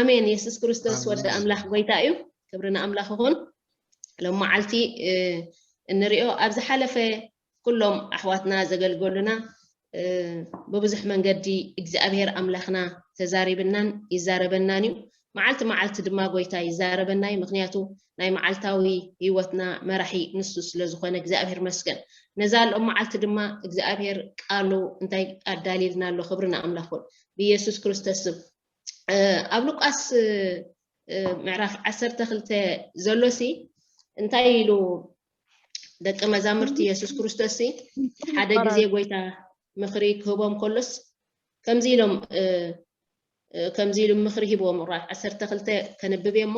ኣሜን። የሱስ ክርስቶስ ወዲ ኣምላኽ ጎይታ እዩ። ክብሪ ንኣምላኽ ይኹን። ሎም መዓልቲ እንሪኦ ኣብ ዝሓለፈ ኩሎም ኣሕዋትና ዘገልገሉና ብብዙሕ መንገዲ እግዚኣብሔር ኣምላኽና ተዛሪብናን ይዛረበናን እዩ። መዓልቲ መዓልቲ ድማ ጎይታ ይዛረበና እዩ። ምክንያቱ ናይ መዓልታዊ ህይወትና መራሒ ንሱ ስለ ዝኾነ እግዚኣብሔር መስገን። ነዛ ሎም መዓልቲ ድማ እግዚኣብሔር ቃሉ እንታይ ኣዳልይልና ኣሎ? ክብሪ ንኣምላኽ ይኹን። ብኢየሱስ ክርስቶስ ስም ኣብ ሉቃስ ምዕራፍ ዓሰርተ ክልተ ዘሎ ሲ እንታይ ኢሉ? ደቂ መዛሙርቲ የሱስ ክርስቶስ ሲ ሓደ ግዜ ጎይታ ምኽሪ ክህቦም ከሎስ ከምዚ ኢሎም ከምዚ ኢሉ ምኽሪ ሂብዎም። ምዕራፍ ዓሰርተ ክልተ ከንብብ እየ እሞ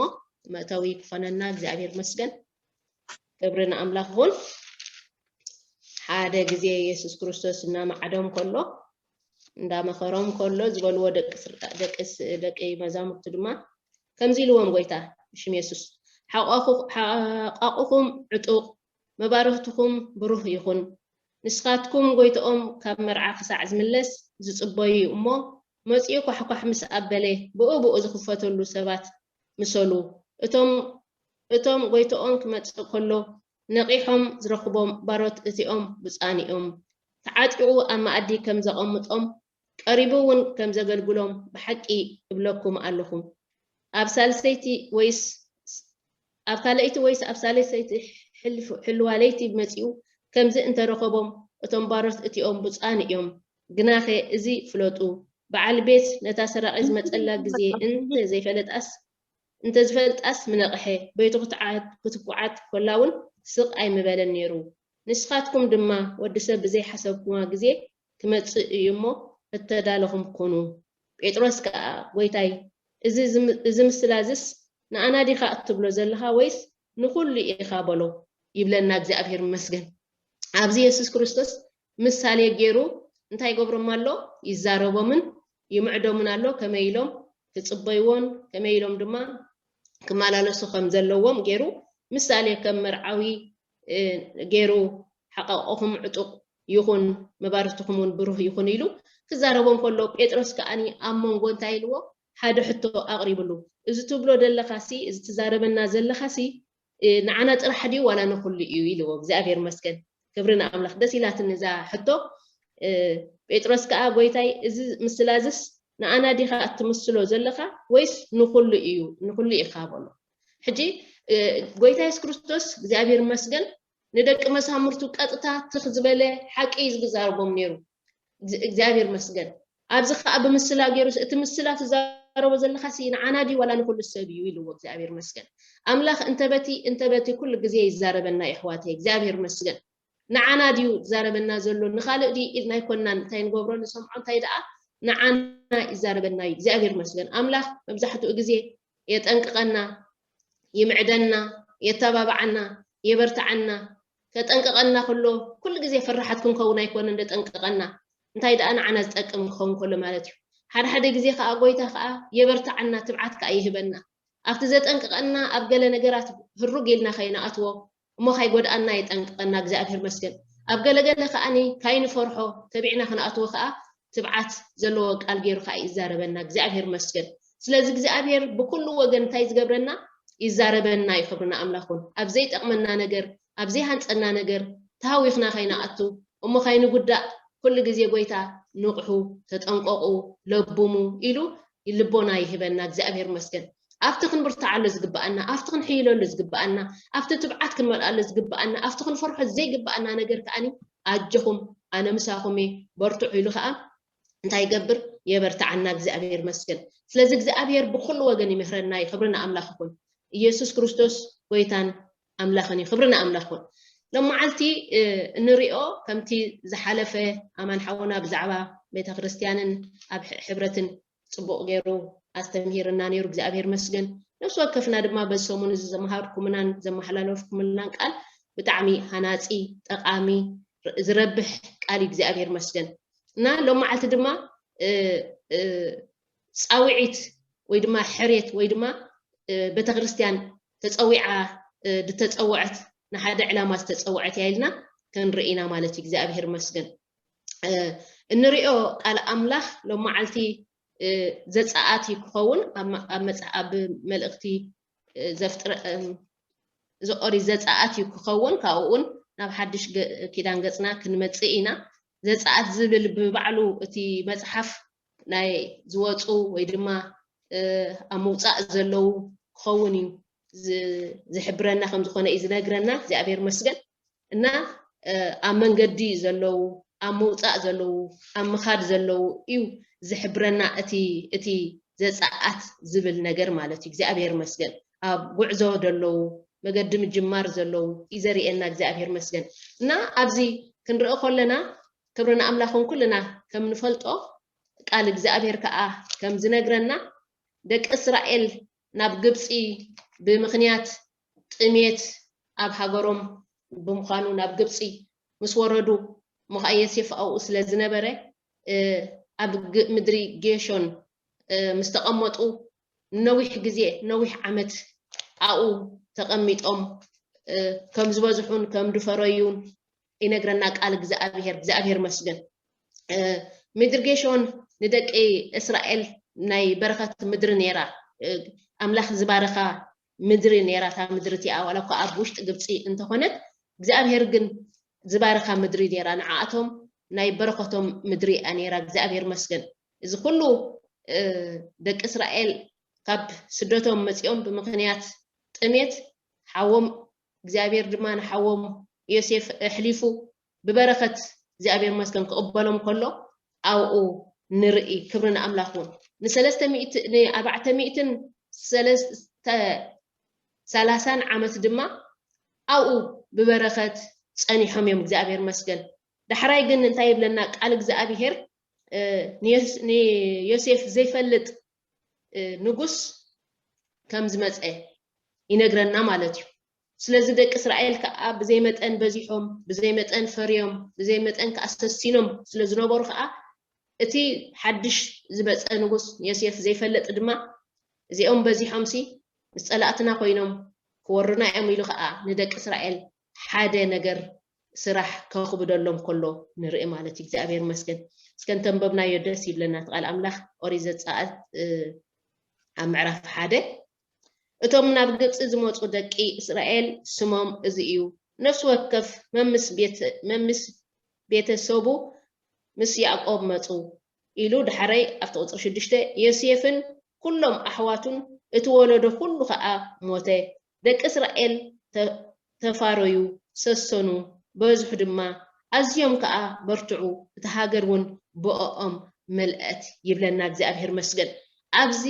መእተዊ ክኾነና እግዚኣብሔር መስገን። ክብሪ ንኣምላኽ ይኹን። ሓደ ግዜ የሱስ ክርስቶስ እናመዓዶም ከሎ እንዳመኸሮም ከሎ ዝበልዎ ደቂ ደቂ መዛሙርቱ ድማ ከምዚ ኢልዎም ጎይታ ብሽም የሱስ፣ ሓቋቑኹም ዕጡቕ፣ መባርኽትኹም ብሩህ ይኹን። ንስኻትኩም ጎይትኦም ካብ መርዓ ክሳዕ ዝምለስ ዝጽበዩ እሞ፣ መጺኡ ኳሕኳሕ ምስ ኣበለ ብኡ ብኡ ዝኽፈተሉ ሰባት ምሰሉ። እቶም እቶም ጎይትኦም ክመጽእ ከሎ ነቒሖም ዝረኽቦም ባሮት እቲኦም ብጻን እዮም። ተዓጢቑ ኣብ መኣዲ ከም ዘቐምጦም ቀሪቡ እውን ከም ዘገልግሎም ብሓቂ እብለኩም ኣለኹ። ኣብ ሳልሰይቲ ወይስ ኣብ ካልኣይቲ ወይስ ኣብ ሳልሰይቲ ሕልዋ ለይቲ መጺኡ ከምዚ እንተረኸቦም እቶም ባሮት እቲኦም ብጻን እዮም። ግናኸ እዚ ፍለጡ፣ በዓል ቤት ነታ ሰራቒ ዝመጸላ ግዜ እንተ ዘይፈለጣስ እንተ ዝፈልጣስ ምነቕሐ። ቤቱ ክትዓት ክትኩዓት ኮላ እውን ስቕ ኣይምበለን ነይሩ። ንስኻትኩም ድማ ወዲ ሰብ ብዘይሓሰብኩማ ግዜ ክመጽእ እዩ እሞ እተዳለኹም ኩኑ። ጴጥሮስ ከኣ ጎይታይ እዚ ምስላ እዝስ ንኣና ዲኻ እትብሎ ዘለኻ ወይስ ንኹሉ ኢኻ በሎ። ይብለና እግዚኣብሔር ይመስገን። ኣብዚ የሱስ ክርስቶስ ምሳሌ ገይሩ እንታይ ይገብሮም ኣሎ? ይዛረቦምን ይምዕዶምን ኣሎ። ከመይ ኢሎም ክጽበይዎን ከመይ ኢሎም ድማ ክመላለሱ ከም ዘለዎም ገይሩ ምሳሌ ከም መርዓዊ ገይሩ ሓቃቆኹም ዕጡቕ ይኹን መባርትኹም እውን ብሩህ ይኹን ኢሉ ክዛረቦም ከሎ ጴጥሮስ ከኣኒ ኣብ መንጎ እንታይ ኢልዎ? ሓደ ሕቶ ኣቕሪብሉ። እዚ ትብሎ ዘለኻሲ እዚ ትዛረበና ዘለኻሲ ንዓና ጥራሕ ድዩ ዋላ ንኹሉ እዩ ኢልዎ። እግዚኣብሔር መስገን ክብሪ ንኣምላኽ። ደስ ኢላትኒ እዛ ሕቶ። ጴጥሮስ ከዓ ጎይታይ እዚ ምስላ እዝስ ንኣና ዲኻ እትምስሎ ዘለኻ ወይስ ንኹሉ እዩ ንኹሉ ኢኻ በሎ። ሕጂ ጎይታ የሱስ ክርስቶስ እግዚኣብሔር መስገን ንደቂ መሳሙርቱ ቀጥታ ትኽ ዝበለ ሓቂ እዩ ዝዛረቦም ነይሩ። እግዚኣብሔር መስገን። ኣብዚ ከዓ ብምስላ ገይሩ እቲ ምስላ ትዛረቦ ዘለካ ሲ ንዓና ድዩ ዋላ ንኩሉ ሰብ እዩ ኢልዎ እግዚኣብሔር መስገን። ኣምላኽ እንተበቲ እንተበቲ ኩሉ ግዜ ይዛረበና የሕዋተይ እግዚኣብሔር መስገን። ንዓና ድዩ ዝዛረበና ዘሎ ንካልእ ድዩ ኢልና ኣይኮናን እንታይ ንገብሮ ንሰምዖ እንታይ ደኣ ንዓና ይዛረበና እዩ እግዚኣብሔር መስገን። ኣምላኽ መብዛሕትኡ ግዜ የጠንቅቐና፣ ይምዕደና፣ የተባብዓና፣ የበርትዓና። ከጠንቅቐና ከሎ ኩሉ ግዜ ፈራሓት ክንከውን ኣይኮነን ዘጠንቅቐና፣ እንታይ ደኣ ንዓና ዝጠቅም ክኸውን ከሎ ማለት እዩ። ሓደ ሓደ ግዜ ከዓ ጎይታ ከዓ የበርትዓና፣ ትብዓት ከዓ ይህበና። ኣብቲ ዘጠንቅቐና ኣብ ገለ ነገራት ህሩግ ኢልና ከይንኣትዎ እሞ ካይጎድኣና የጠንቅቐና እግዚኣብሔር መስገን። ኣብ ገለገለ ከዓኒ ካይንፈርሖ ተቢዕና ክንኣትዎ ከዓ ትብዓት ዘለዎ ቃል ገይሩ ከዓ ይዛረበና እግዚኣብሔር መስገን። ስለዚ እግዚኣብሔር ብኩሉ ወገን እንታይ ዝገብረና ይዛረበና እዩ። ክብርና ኣምላኽ እውን ኣብ ዘይጠቕመና ነገር ኣብ ዘይሃንፀና ነገር ተሃዊኽና ካይንኣቱ እሞ ካይንጉዳእ ኩሉ ግዜ ጎይታ ንቕሑ፣ ተጠንቀቑ፣ ለብሙ ኢሉ ልቦና ይህበና እግዚኣብሔር መስገን። ኣብቲ ክንብርትዓሉ ዝግብኣና ኣብቲ ክንሕይለሉ ዝግብኣና ኣብቲ ትብዓት ክንመልኣሉ ዝግብኣና ኣብቲ ክንፈርሖ ዘይግብኣና ነገር ከዓኒ ኣጆኹም ኣነ ምሳኹም እየ በርትዑ ኢሉ ከዓ እንታይ ይገብር የበርትዓና እግዚኣብሔር መስገን። ስለዚ እግዚኣብሔር ብኩሉ ወገን ይምህረና እዩ። ክብሪ ንኣምላኽ ይኹን። ኢየሱስ ክርስቶስ ጎይታን ኣምላኽን እዩ። ክብሪ ንኣምላኽ ይኹን። ሎም መዓልቲ እንሪኦ ከምቲ ዝሓለፈ ኣማን ሓውና ብዛዕባ ቤተክርስትያንን ኣብ ሕብረትን ፅቡቕ ገይሩ ኣስተምሂርና ነይሩ እግዚኣብሔር መስገን። ነፍሲ ወከፍና ድማ በዚ ሰሙን እዚ ዘምሃርኩምናን ዘመሓላለፍኩምናን ቃል ብጣዕሚ ሃናፂ ጠቃሚ ዝረብሕ ቃል እዩ እግዚኣብሔር መስገን። እና ሎም መዓልቲ ድማ ፃውዒት ወይ ድማ ሕሬት ወይ ድማ ቤተክርስትያን ተፀዊዓ ዝተፀወዐት ንሓደ ዕላማ ዝተፀወዐት እያ ኢልና ክንርኢ ኢና ማለት እዩ። እግዚኣብሔር መስገን። እንሪኦ ቃል ኣምላኽ ሎም መዓልቲ ዘፀኣት እዩ ክኸውን። ኣብ መልእክቲ ዘፍጥረ እዚ ኦሪት ዘፀኣት እዩ ክኸውን። ካብኡውን ናብ ሓድሽ ኪዳን ገፅና ክንመፅእ ኢና። ዘፀኣት ዝብል ብባዕሉ እቲ መፅሓፍ ናይ ዝወፁ ወይ ድማ ኣብ ምውፃእ ዘለዉ ክኸውን እዩ ዝሕብረና ከም ዝኾነ እዩ ዝነግረና። እግዚኣብሔር መስገን እና ኣብ መንገዲ ዘለዉ፣ ኣብ ምውፃእ ዘለዉ፣ ኣብ ምኻድ ዘለዉ እዩ ዝሕብረና እቲ እቲ ዘፀኣት ዝብል ነገር ማለት እዩ። እግዚኣብሔር መስገን ኣብ ጉዕዞ ዘለዉ፣ መገዲ ምጅማር ዘለዉ እዩ ዘርእየና። እግዚኣብሔር መስገን እና ኣብዚ ክንርኢ ከለና ክብሪ ንኣምላኽን ኩልና ከም ንፈልጦ ቃል እግዚኣብሔር ከዓ ከም ዝነግረና ደቂ እስራኤል ናብ ግብፂ ብምኽንያት ጥሜት ኣብ ሃገሮም ብምዃኑ ናብ ግብፂ ምስ ወረዱ፣ እሞ ከዓ ዮሴፍ ኣብኡ ስለ ዝነበረ ኣብ ምድሪ ጌሾን ምስ ተቐመጡ ነዊሕ ግዜ ነዊሕ ዓመት ኣብኡ ተቐሚጦም ከም ዝበዝሑን ከም ዝፈረዩን ይነግረና ቃል እግዚኣብሔር። እግዚኣብሔር መስገን። ምድሪ ጌሾን ንደቂ እስራኤል ናይ በረኸት ምድሪ ነይራ። ኣምላኽ ዝባረኻ ምድሪ ነይራ። እታ ምድሪ እቲኣ ዋላ እኳ ኣብ ውሽጢ ግብፂ እንተኾነት እግዚኣብሔር ግን ዝባረኻ ምድሪ ነይራ። ንዓኣቶም ናይ በረኸቶም ምድሪ እያ ነይራ። እግዚኣብሔር መስገን። እዚ ኩሉ ደቂ እስራኤል ካብ ስደቶም መፂኦም ብምኽንያት ጥሜት ሓዎም እግዚኣብሔር ድማ ንሓዎም ዮሴፍ ኣሕሊፉ ብበረኸት እግዚኣብሔር መስገን ክቕበሎም ከሎ ኣብኡ ንርኢ። ክብሪ ንኣምላኽ እውን ንሰለስተ ሚእቲ ንኣርባዕተ ሚእትን ሰለስተ ሰላሳን ዓመት ድማ ኣብኡ ብበረኸት ጸኒሖም እዮም። እግዚኣብሔር መስገን። ዳሕራይ ግን እንታይ ይብለና ቃል እግዚኣብሔር? ንዮሴፍ ዘይፈልጥ ንጉስ ከም ዝመፀ ይነግረና ማለት እዩ። ስለዚ ደቂ እስራኤል ከዓ ብዘይ መጠን በዚሖም፣ ብዘይ መጠን ፈርዮም፣ ብዘይ መጠን ከዓ ሰሲኖም ስለ ዝነበሩ ከዓ እቲ ሓድሽ ዝመፀ ንጉስ ንዮሴፍ ዘይፈልጥ ድማ እዚኦም በዚሖምሲ ምስ ፀላእትና ኮይኖም ክወሩና እዮም ኢሉ ከዓ ንደቂ እስራኤል ሓደ ነገር ስራሕ ከኽብደሎም ከሎ ንርኢ ማለት እዩ። እግዚኣብሔር መስገን። እስከ እንተንበብናዮ ደስ ይብለና። እቲ ቃል ኣምላኽ ኦሪት ዘጸኣት ኣብ ምዕራፍ ሓደ እቶም ናብ ግብፂ ዝመፁ ደቂ እስራኤል ስሞም እዚ እዩ። ነፍሲ ወከፍ መምስ ቤተሰቡ ምስ ያዕቆብ መፁ ኢሉ ድሓረይ ኣብቲ ቁፅሪ ሽዱሽተ ዮሴፍን ኩሎም ኣሕዋቱን እቲ ወለዶ ኩሉ ከዓ ሞተ። ደቂ እስራኤል ተፋረዩ፣ ሰሰኑ፣ በዝሑ ድማ፣ ኣዝዮም ከዓ በርትዑ፣ እታ ሃገር እውን ብእኦም መልአት ይብለና እግዚኣብሔር መስገን። ኣብዚ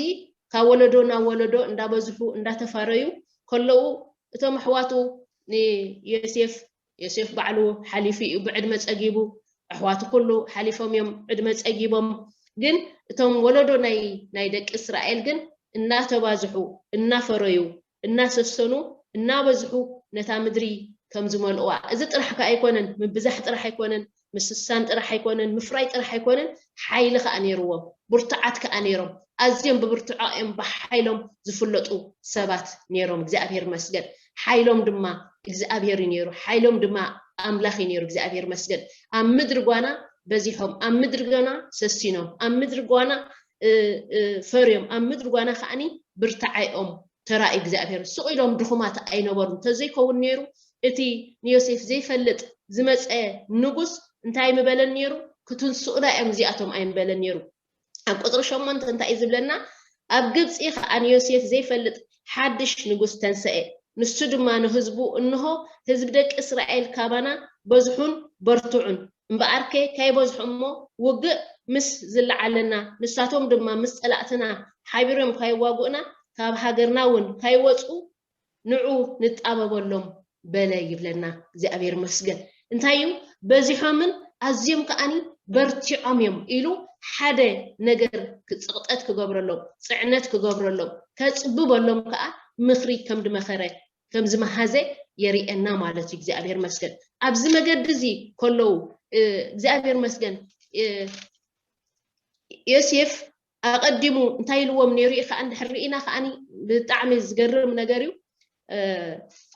ካብ ወለዶ ናብ ወለዶ እንዳበዝሑ እንዳተፋረዩ ከለዉ እቶም ኣሕዋቱ ንዮሴፍ ዮሴፍ ባዕሉ ሓሊፉ እዩ ብዕድመ ጸጊቡ፣ ኣሕዋቱ ኩሉ ሓሊፎም እዮም ዕድመ ጸጊቦም። ግን እቶም ወለዶ ናይ ናይ ደቂ እስራኤል ግን እናተባዝሑ እናፈረዩ እናሰሰኑ እናበዝሑ ነታ ምድሪ ከም ዝመልእዋ። እዚ ጥራሕ ከ ኣይኮነን፣ ምብዛሕ ጥራሕ ኣይኮነን፣ ምስሳን ጥራሕ ኣይኮነን፣ ምፍራይ ጥራሕ ኣይኮነን፣ ሓይሊ ከኣ ነይርዎም፣ ብርቱዓት ከኣ ነይሮም። ኣዝዮም ብብርትዖ እዮም ብሓይሎም ዝፍለጡ ሰባት ነይሮም። እግዚኣብሔር መስገን። ሓይሎም ድማ እግዚኣብሔር እዩ ነይሩ። ሓይሎም ድማ ኣምላኽ እዩ ነይሩ። እግዚኣብሔር መስገን። ኣብ ምድሪ ጓና በዚሖም፣ ኣብ ምድሪ ጓና ሰሲኖም፣ ኣብ ምድሪ ጓና ፈርዮም፣ ኣብ ምድሪ ጓና ከዓኒ ብርታዓይኦም ተራእዩ እግዚኣብሔር። ስቕ ኢሎም ድኹማት ኣይነበሩን። እንተዘይከውን ነይሩ እቲ ንዮሴፍ ዘይፈልጥ ዝመፀ ንጉስ እንታይ ምበለን ነይሩ? ክትንስኡና እዮም እዚኣቶም ኣይምበለን ነይሩ። ኣብ ቁፅሪ ሸሞንተ እንታይ እዩ ዝብለና? ኣብ ግብፂ ከዓ ንዮሴፍ ዘይፈልጥ ሓድሽ ንጉስ ተንሰኤ። ንሱ ድማ ንህዝቡ እንሆ ህዝቢ ደቂ እስራኤል ካባና በዝሑን በርትዑን እምበኣርከ ካይበዝሑ እሞ ውግእ ምስ ዝለዓለና ንሳቶም ድማ ምስ ፀላእትና ሓቢሮም ካይዋጉእና ካብ ሃገርና እውን ካይወፁ ንዑ ንጣበበሎም በለ ይብለና። እግዚኣብሔር መስገን። እንታይ እዩ በዚሖምን ኣዝዮም ከዓኒ በርቲዖም እዮም ኢሉ ሓደ ነገር ክፅቕጠት ክገብረሎም ፅዕነት ክገብረሎም ከፅብበሎም ከዓ ምኽሪ ከም ድመኸረ ከም ዝመሃዘ የርእየና ማለት እዩ። እግዚኣብሔር መስገን። ኣብዚ መገዲ እዚ ከለዉ እግዚኣብሔር መስገን ዮሴፍ ኣቐዲሙ እንታይ ኢልዎም ነይሩ እዩ ከዓ እንድሕር ርኢና ከዓኒ ብጣዕሚ ዝገርም ነገር እዩ።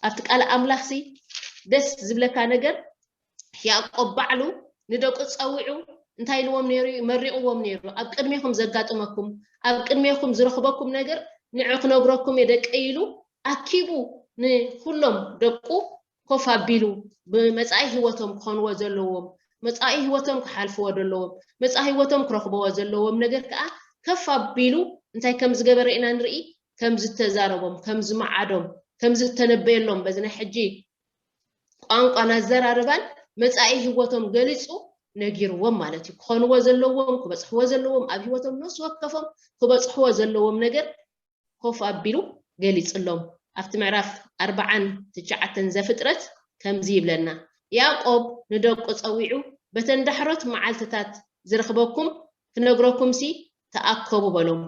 ኣብቲ ቃል ኣምላኽሲ ደስ ዝብለካ ነገር ያዕቆብ ባዕሉ ንደቁ ፀዊዑ እንታይ ኢልዎም ነይሩ እዩ? መሪቕዎም ነይሩ። ኣብ ቅድሜኹም ዘጋጥመኩም፣ ኣብ ቅድሜኹም ዝረኽበኩም ነገር ንዕ ክነግረኩም እየ ደቀይ ኢሉ ኣኪቡ ንኩሎም ደቁ ኮፍ ኣቢሉ ብመጻኢ ህይወቶም ክኾንዎ ዘለዎም፣ መጻኢ ህይወቶም ክሓልፍዎ ዘለዎም፣ መጻኢ ህይወቶም ክረኽብዎ ዘለዎም ነገር ከዓ ከፍ ኣቢሉ እንታይ ከም ዝገበረ ኢና ንርኢ። ከም ዝተዛረቦም፣ ከም ዝመዓዶም፣ ከም ዝተነበየሎም በዚ ናይ ሕጂ ቋንቋን ኣዘራርባን መጻኢ ህይወቶም ገሊጹ ነጊርዎም ማለት እዩ። ክኾንዎ ዘለዎም፣ ክበጽሕዎ ዘለዎም፣ ኣብ ህይወቶም ነፍሲ ወከፎም ክበጽሕዎ ዘለዎም ነገር ኮፍ ኣቢሉ ገሊጽሎም። ኣብቲ ምዕራፍ ኣርባዓን ትሽዓተን ዘፍጥረት ከምዚ ይብለና፣ ያዕቆብ ንደቁ ጸዊዑ፣ በተን ዳሕሮት መዓልትታት ዝረኽበኩም ክነግረኩምሲ ተኣከቡ በሎም።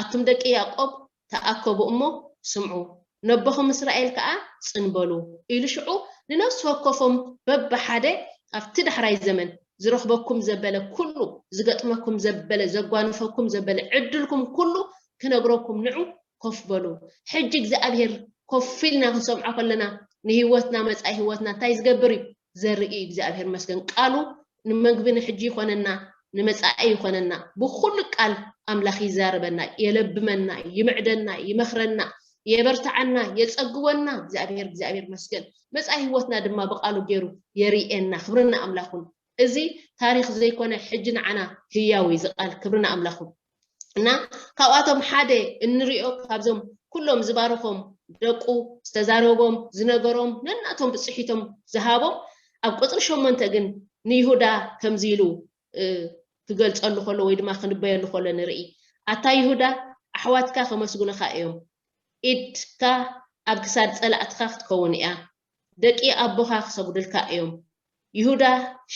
ኣቱም ደቂ ያዕቆብ ተኣከቡ እሞ ስምዑ፣ ነቦኹም እስራኤል ከኣ ጽን በሉ ኢሉ ሽዑ ንነፍሲ ወከፎም በብሓደ ካብቲ ዳሕራይ ዘመን ዝረኽበኩም ዘበለ ኩሉ፣ ዝገጥመኩም ዘበለ፣ ዘጓንፈኩም ዘበለ ዕድልኩም ኩሉ ክነግረኩም ንዑ ኮፍ በሉ። ሕጂ እግዚኣብሔር ኮፍ ኢልና ክንሰምዖ ከለና ንህይወትና፣ መጻኢ ህይወትና እንታይ ዝገብር እዩ? ዘርኢ እዩ። እግዚኣብሔር መስገን ቃሉ ንመግቢ ንሕጂ ይኾነና፣ ንመጻኢ ይኾነና። ብኹሉ ቃል ኣምላኽ ይዛረበና፣ የለብመና፣ ይምዕደና፣ ይመኽረና፣ የበርትዓና፣ የጸግወና። እግዚኣብሔር እግዚኣብሔር መስገን መጻኢ ህይወትና ድማ ብቃሉ ገይሩ የርእየና። ክብርና ኣምላኹን። እዚ ታሪኽ ዘይኮነ ሕጂ ንዓና ህያው እዩ እዚ ቃል። ክብርና ኣምላኹን። እና ካብኣቶም ሓደ እንሪኦ ካብዞም ኩሎም ዝባረኾም ደቁ ዝተዛረቦም ዝነገሮም ነናቶም ብፅሒቶም ዝሃቦም ኣብ ቁፅሪ ሸሞንተ ግን ንይሁዳ ከምዚ ኢሉ ክገልፀሉ ከሎ ወይ ድማ ክንበየሉ ከሎ ንርኢ። ኣታ ይሁዳ ኣሕዋትካ ከመስግኑኻ እዮም፣ ኢድካ ኣብ ክሳድ ፀላእትኻ ክትከውን እያ፣ ደቂ ኣቦኻ ክሰጉድልካ እዮም። ይሁዳ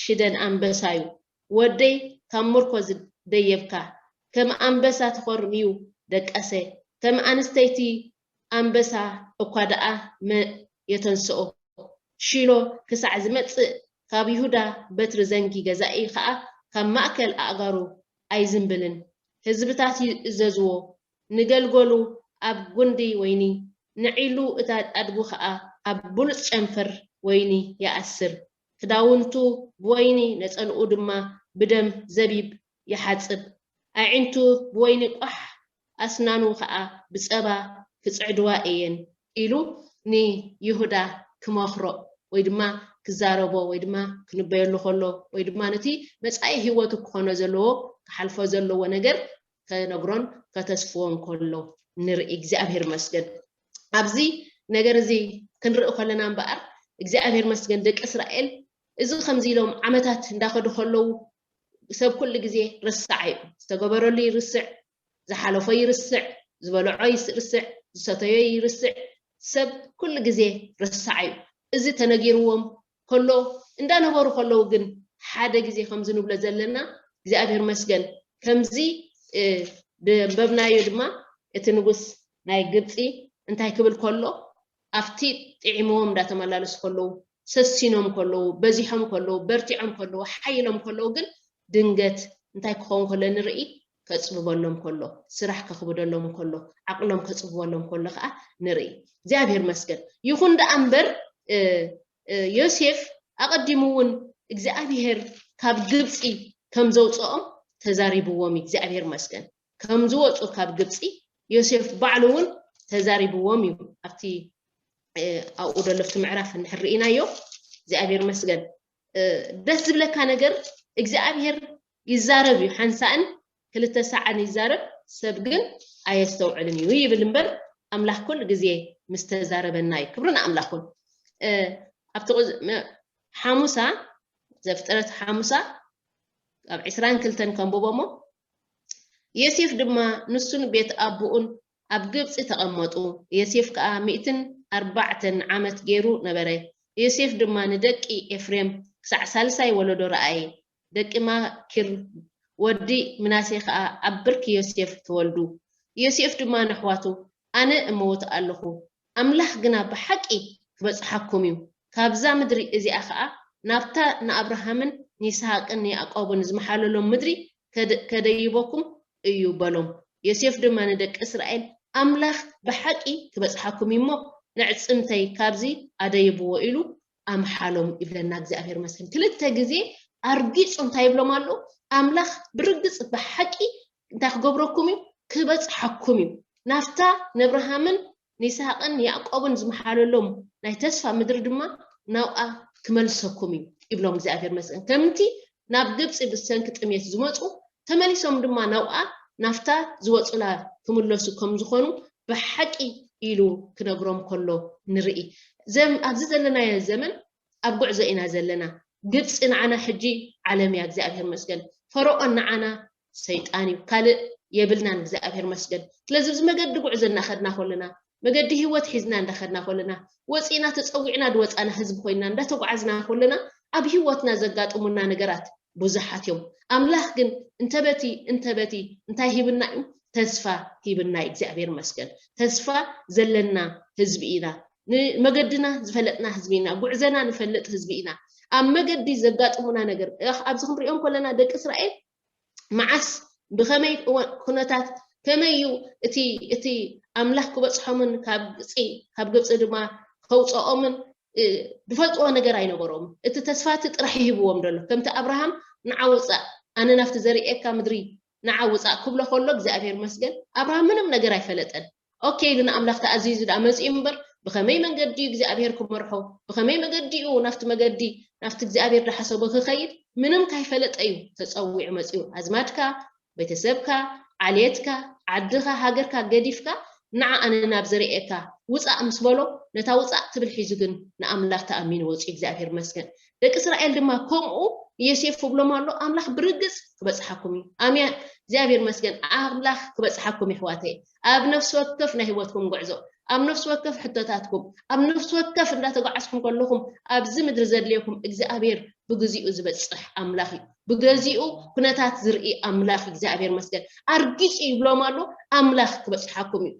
ሽደን ኣንበሳ እዩ፣ ወደይ ካብ ምርኮ ዝደየብካ፣ ከም ኣንበሳ ትኾርም እዩ ደቀሰ፣ ከም ኣንስተይቲ ኣንበሳ እኳ ደኣ መ የተንስኦ። ሺሎ ክሳዕ ዝመጽእ ካብ ይሁዳ በትሪ ዘንጊ ገዛኢ ኸኣ ካብ ማእከል ኣእጋሩ ኣይዝንብልን። ህዝብታት ይእዘዝዎ፣ ንገልገሉ ኣብ ጉንዲ ወይኒ፣ ንዒሉ እታ ኣድጉ ኸኣ ኣብ ብሉጽ ጨንፈር ወይኒ ይኣስር። ክዳውንቱ ብወይኒ ነጸልኡ ድማ ብደም ዘቢብ ይሓጽብ። ኣዒንቱ ብወይኒ ቋሕ ኣስናኑ ኸዓ ብጸባ ክጽዕድዋ እየን ኢሉ ንይሁዳ ክመኽሮ ወይ ድማ ክዛረቦ ወይ ድማ ክንበየሉ ከሎ ወይ ድማ ነቲ መጻኢ ህይወቱ ክኾኖ ዘለዎ ክሓልፎ ዘለዎ ነገር ከነግሮን ከተስፍዎን ከሎ ንርኢ። እግዚኣብሔር መስገን ኣብዚ ነገር እዚ ክንርኢ ከለና እምበኣር እግዚኣብሔር መስገን ደቂ እስራኤል እዚ ከምዚ ኢሎም ዓመታት እንዳኸዱ ከለዉ ሰብ ኩሉ ግዜ ረሳዕ እዩ። ዝተገበረሉ ይርስዕ፣ ዝሓለፎ ይርስዕ፣ ዝበልዖ ይርስዕ፣ ዝሰተዮ ይርስዕ። ሰብ ኩሉ ግዜ ረሳዕ እዩ። እዚ ተነጊርዎም ከሎ እንዳነበሩ ከለዉ ግን ሓደ ግዜ ከምዚ ንብሎ ዘለና እግዚኣብሔር መስገን ከምዚ ደንበብናዮ ድማ እቲ ንጉስ ናይ ግብፂ እንታይ ክብል ከሎ ኣብቲ ጥዒምዎም እንዳተመላለሱ ከለዉ ሰሲኖም ከለዉ በዚሖም ከለዉ በርቲዖም ከለዉ ሓይሎም ከለዉ ግን ድንገት እንታይ ክኸውን ከሎ ንርኢ? ከፅብበሎም ከሎ፣ ስራሕ ከኽብደሎም ከሎ፣ ዓቕሎም ከፅብበሎም ከሎ ከዓ ንርኢ። እግዚኣብሔር መስገን። ይኹን ደኣ እምበር ዮሴፍ ኣቐዲሙ እውን እግዚኣብሔር ካብ ግብፂ ከም ዘውፅኦም ተዛሪብዎም እዩ። እግዚኣብሔር መስገን። ከም ዝወፁ ካብ ግብፂ ዮሴፍ ባዕሉ እውን ተዛሪብዎም እዩ። ኣብቲ ኣብኡ ደሎ ኣብቲ ምዕራፍ እንድሕር ርኢናዮ እግዚኣብሔር መስገን። ደስ ዝብለካ ነገር እግዚኣብሔር ይዛረብ እዩ፣ ሓንሳእን ክልተ ሳዕን ይዛረብ፣ ሰብ ግን ኣየስተውዕልን እዩ ይብል እምበር ኣምላኽ ኩሉ ግዜ ምስ ተዛረበና እዩ። ክብሪ ንኣምላኽ ይኹን። ኣብቲ ሓሙሳ ዘፍጥረት ሓሙሳ ካብ ዕስራን ክልተን ከንብቦ እሞ ዮሴፍ ድማ ንሱን ቤት ኣቦኡን ኣብ ግብጺ ተቐመጡ። ዮሴፍ ከኣ ሚእትን ኣርባዕተን ዓመት ገይሩ ነበረ። ዮሴፍ ድማ ንደቂ ኤፍሬም ክሳዕ ሳልሳይ ወለዶ ረኣየ። ደቂ ማኪር ወዲ ምናሴ ከኣ ኣብ ብርኪ ዮሴፍ ተወልዱ። ዮሴፍ ድማ ነሕዋቱ፣ ኣነ እመውት ኣለኹ፣ ኣምላኽ ግና ብሓቂ ክበጽሓኩም እዩ። ካብዛ ምድሪ እዚኣ ኸኣ ናብታ ንኣብርሃምን ንይስሃቅን ንያዕቆብን ዝመሓለሎም ምድሪ ከደይበኩም እዩ በሎም። ዮሴፍ ድማ ንደቂ እስራኤል፣ ኣምላኽ ብሓቂ ክበጽሓኩም እዩ እሞ፣ ንዕጽምተይ ካብዚ ኣደይብዎ ኢሉ ኣምሓሎም ይብለና እግዚኣብሔር መስገን። ክልተ ግዜ ኣርጊጹ እንታይ ይብሎም ኣሎ? ኣምላኽ ብርግጽ ብሓቂ እንታይ ክገብረኩም እዩ? ክበጽሓኩም እዩ። ናብታ ነብርሃምን ንይስሃቅን ያዕቆብን ዝመሓለሎም ናይ ተስፋ ምድሪ ድማ ናብኣ ክመልሰኩም እዩ ይብሎም እግዚኣብሔር መስገን። ከምቲ ናብ ግብፂ ብሰንኪ ጥሜት ዝመፁ ተመሊሶም ድማ ናብኣ ናብታ ዝወፁላ ክምለሱ ከም ዝኾኑ ብሓቂ ኢሉ ክነግሮም ከሎ ንርኢ። ዘም ኣብዚ ዘለናዮ ዘመን ኣብ ጉዕዞ ኢና ዘለና። ግብፂ ንዓና ሕጂ ዓለም እያ እግዚኣብሔር መስገን። ፈርዖን ንዓና ሰይጣን እዩ፣ ካልእ የብልናን እግዚኣብሔር መስገን። ስለዚ እዚ መገዲ ጉዕዞ እናኸድና ከለና መገዲ ህይወት ሒዝና እንዳኸድና ከለና ወፂና ተፀዊዕና ዝወፃና ህዝቢ ኮይና እንዳተጓዓዝና ከለና ኣብ ህይወትና ዘጋጥሙና ነገራት ብዙሓት እዮም። ኣምላኽ ግን እንተበቲ እንተበቲ እንታይ ሂብና እዩ? ተስፋ ሂብና እዩ እግዚኣብሔር መስገን። ተስፋ ዘለና ህዝቢ ኢና። ንመገድና ዝፈለጥና ህዝቢ ኢና። ጉዕዘና ንፈልጥ ህዝቢ ኢና። ኣብ መገዲ ዘጋጥሙና ነገር ኣብዚ ክንሪኦም ከለና ደቂ እስራኤል መዓስ ብኸመይ ኩነታት ከመይ እዩ እቲ እቲ ኣምላኽ ክበፅሖምን ካብ ግብፂ ካብ ግብፂ ድማ ከውፅኦምን ዝፈልጥዎ ነገር ኣይነበሮም። እቲ ተስፋ እቲ ጥራሕ ይህብዎም ደሎ። ከምቲ ኣብርሃም ንዓ ውፃእ፣ ኣነ ናብቲ ዘርእየካ ምድሪ ንዓ ውፃእ ክብሎ ከሎ እግዚኣብሔር መስገን ኣብርሃም ምንም ነገር ኣይፈለጠን። ኦኬ ኢሉ ንኣምላኽ ተኣዚዙ ደኣ መፂኡ እምበር ብኸመይ መንገዲ እዩ እግዚኣብሔር ክመርሖ፣ ብኸመይ መገዲ እዩ ናብቲ መገዲ ናብቲ እግዚኣብሔር ዝሓሰቦ ክኸይድ ምንም ካይፈለጠ እዩ ተፀዊዑ መፂኡ። ኣዝማድካ፣ ቤተሰብካ፣ ዓሌትካ፣ ዓድኻ፣ ሃገርካ ገዲፍካ ንዓ ኣነ ናብ ዘርእየካ ውፃእ ምስ በሎ ነታ ውፃእ ትብል ሒዙ ግን ንኣምላኽ ተኣሚኑ ወፂኡ እግዚኣብሔር መስገን። ደቂ እስራኤል ድማ ከምኡ ዮሴፍ ክብሎም ኣሎ ኣምላኽ ብርግፅ ክበፅሓኩም እዩ። ኣሜን እግዚኣብሔር መስገን ኣምላኽ ክበፅሓኩም ይሕዋተይ። ኣብ ነፍሲ ወከፍ ናይ ህይወትኩም ጉዕዞ ኣብ ነፍሲ ወከፍ ሕቶታትኩም ኣብ ነፍሲ ወከፍ እንዳተጓዓዝኩም ከለኹም ኣብዚ ምድሪ ዘድልየኩም እግዚኣብሔር ብግዚኡ ዝበፅሕ ኣምላኽ እዩ። ብገዚኡ ኩነታት ዝርኢ ኣምላኽ እግዚኣብሔር መስገን። ኣርጊፁ ይብሎም ኣሎ ኣምላኽ ክበፅሓኩም እዩ።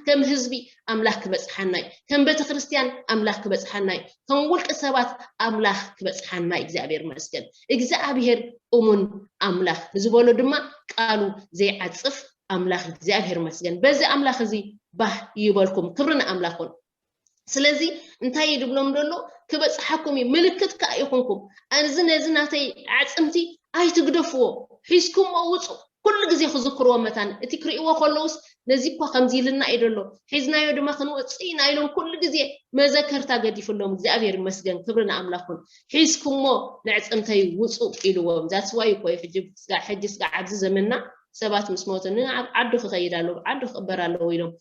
ከም ህዝቢ ኣምላኽ ክበፅሓና እዩ። ከም ቤተክርስትያን ኣምላኽ ክበፅሓና እዩ። ከም ውልቂ ሰባት ኣምላኽ ክበፅሓና እዩ እግዚኣብሔር መስገን። እግዚኣብሔር እሙን ኣምላኽ ዝበሎ ድማ ቃሉ ዘይዓፅፍ ኣምላኽ እግዚኣብሔር መስገን። በዚ ኣምላኽ እዚ ባህ ይበልኩም። ክብሪ ንኣምላኽ ይኹን። ስለዚ እንታይ እዩ ድብሎም ደሎ? ክበፅሓኩም እዩ፣ ምልክት ከዓ ይኹንኩም። እዚ ነዚ ናተይ ኣዕፅምቲ ኣይትግደፍዎ፣ ሒዝኩሞ ውፁ። ኩሉ ግዜ ክዝክርዎ መታን እቲ ክርእይዎ ከለውስ ነዚ እኳ ከምዚ ኢልና እዩ ደሎ ሒዝናዮ ድማ ክንወፅእ ኢና ኢሎም ኩሉ ግዜ መዘከርታ ገዲፍሎም እግዚኣብሔር ይመስገን ክብሪ ንኣምላኹን ሒዝኩሞ ነዕፅምተይ ውፁ ኢልዎም። ዛስዋይ እኮ እዩ ሕጂ ስጋ ኣብዚ ዘመንና ሰባት ምስ ሞቱ ንዓብ ዓዱ ክኸይድ ኣለዎ ዓዱ ክቕበር ኣለዎ ኢሎም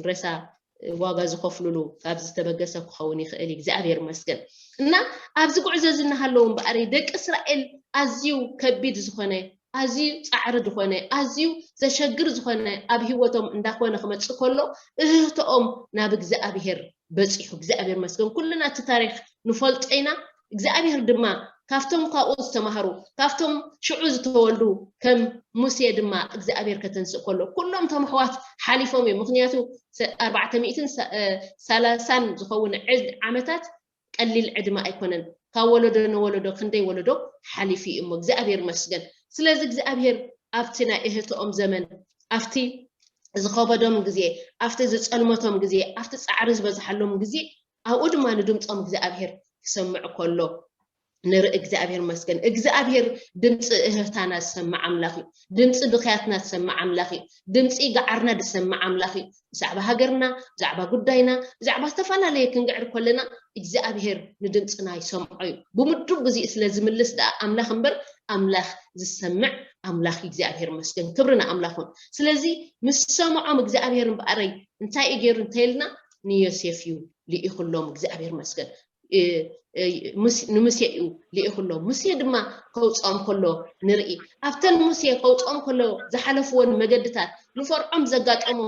ሬሳ ዋጋ ዝኸፍሉሉ ካብ ዝተበገሰ ክኸውን ይኽእል እዩ እግዚኣብሔር መስገን እና ኣብዚ ጉዕዞ እዚ እናሃለዉ እምበኣር ደቂ እስራኤል ኣዝዩ ከቢድ ዝኾነ ኣዝዩ ፃዕሪ ዝኾነ ኣዝዩ ዘሸግር ዝኾነ ኣብ ህይወቶም እንዳኾነ ክመፅእ ከሎ እህህተኦም ናብ እግዚኣብሔር በፂሑ እግዚኣብሔር መስገን ኩልና እቲ ታሪክ ንፈልጦ ኢና እግዚኣብሔር ድማ ካብቶም ካብኡ ዝተማሃሩ ካብቶም ሽዑ ዝተወልዱ ከም ሙሴ ድማ እግዚኣብሔር ከተንስእ ከሎ ኩሎም ቶም ኣሕዋት ሓሊፎም እዮም ምክንያቱ ኣርባዕተ ሚእትን ሰላሳን ዝኸውን ዓመታት ቀሊል ዕድመ ኣይኮነን ካብ ወለዶ ንወለዶ ክንደይ ወለዶ ሓሊፉ እዩ እሞ እግዚኣብሔር መስገን ስለዚ እግዚኣብሔር ኣብቲ ናይ እህትኦም ዘመን ኣብቲ ዝኸበዶም ግዜ ኣብቲ ዝፀልመቶም ግዜ ኣብቲ ፃዕሪ ዝበዝሓሎም ግዜ ኣብኡ ድማ ንድምፆም እግዚኣብሔር ክሰምዕ ከሎ ንርኢ እግዚኣብሔር መስገን እግዚኣብሔር ድምፂ እህህታና ዝሰምዕ ኣምላኽ እዩ ድምፂ ብክያትና ዝሰምዕ ኣምላኽ እዩ ድምፂ ገዓርና ዝሰምዕ ኣምላኽ እዩ ብዛዕባ ሃገርና ብዛዕባ ጉዳይና ብዛዕባ ዝተፈላለየ ክንግዕር ከለና እግዚኣብሔር ንድምፅና ይሰምዖ እዩ ብምዱብ ግዜ ስለ ዝምልስ ደኣ ኣምላኽ እምበር ኣምላኽ ዝሰምዕ ኣምላኽ እግዚኣብሔር መስገን ክብሪ ንኣምላኽ ይኹን ስለዚ ምስ ሰምዖም እግዚኣብሔር እምበኣረይ እንታይ እዩ ገይሩ እንተይልና ንዮሴፍ እዩ ልኢኽሎም እግዚኣብሔር መስገን ንሙሴ እዩ ልኢኽሎም ሙሴ ድማ ከውፅኦም ከሎ ንርኢ ኣብተን ሙሴ ከውፅኦም ከሎ ዝሓለፍዎን መገድታት ንፈርዖን ዘጋጠሞ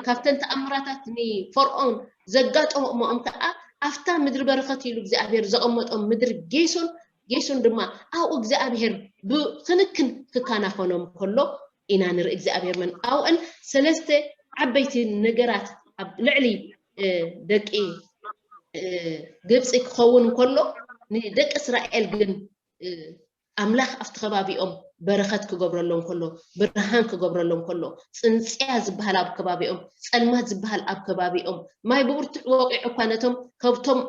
ካብተን ተኣምራታት ንፈርዖን ዘጋጠሞኦም ከዓ ኣብታ ምድሪ በረኸት ኢሉ እግዚኣብሔር ዘቐመጦም ምድሪ ጌሶን ጌሶን ድማ ኣብኡ እግዚኣብሔር ብክንክን ክከናኸኖም ከሎ ኢና ንርኢ እግዚኣብሔር መን ኣብኡን ሰለስተ ዓበይቲ ነገራት ኣብ ልዕሊ ደቂ ግብፂ ክኸውን ከሎ ንደቂ እስራኤል ግን ኣምላኽ ኣብቲ ከባቢኦም በረኸት ክገብረሎም ከሎ ብርሃን ክገብረሎም ከሎ ፅንፅያ ዝበሃል ኣብ ከባቢኦም ፀልማት ዝበሃል ኣብ ከባቢኦም ማይ ብብርቱዕ ወቂዑ እኳ ነቶም ከብቶም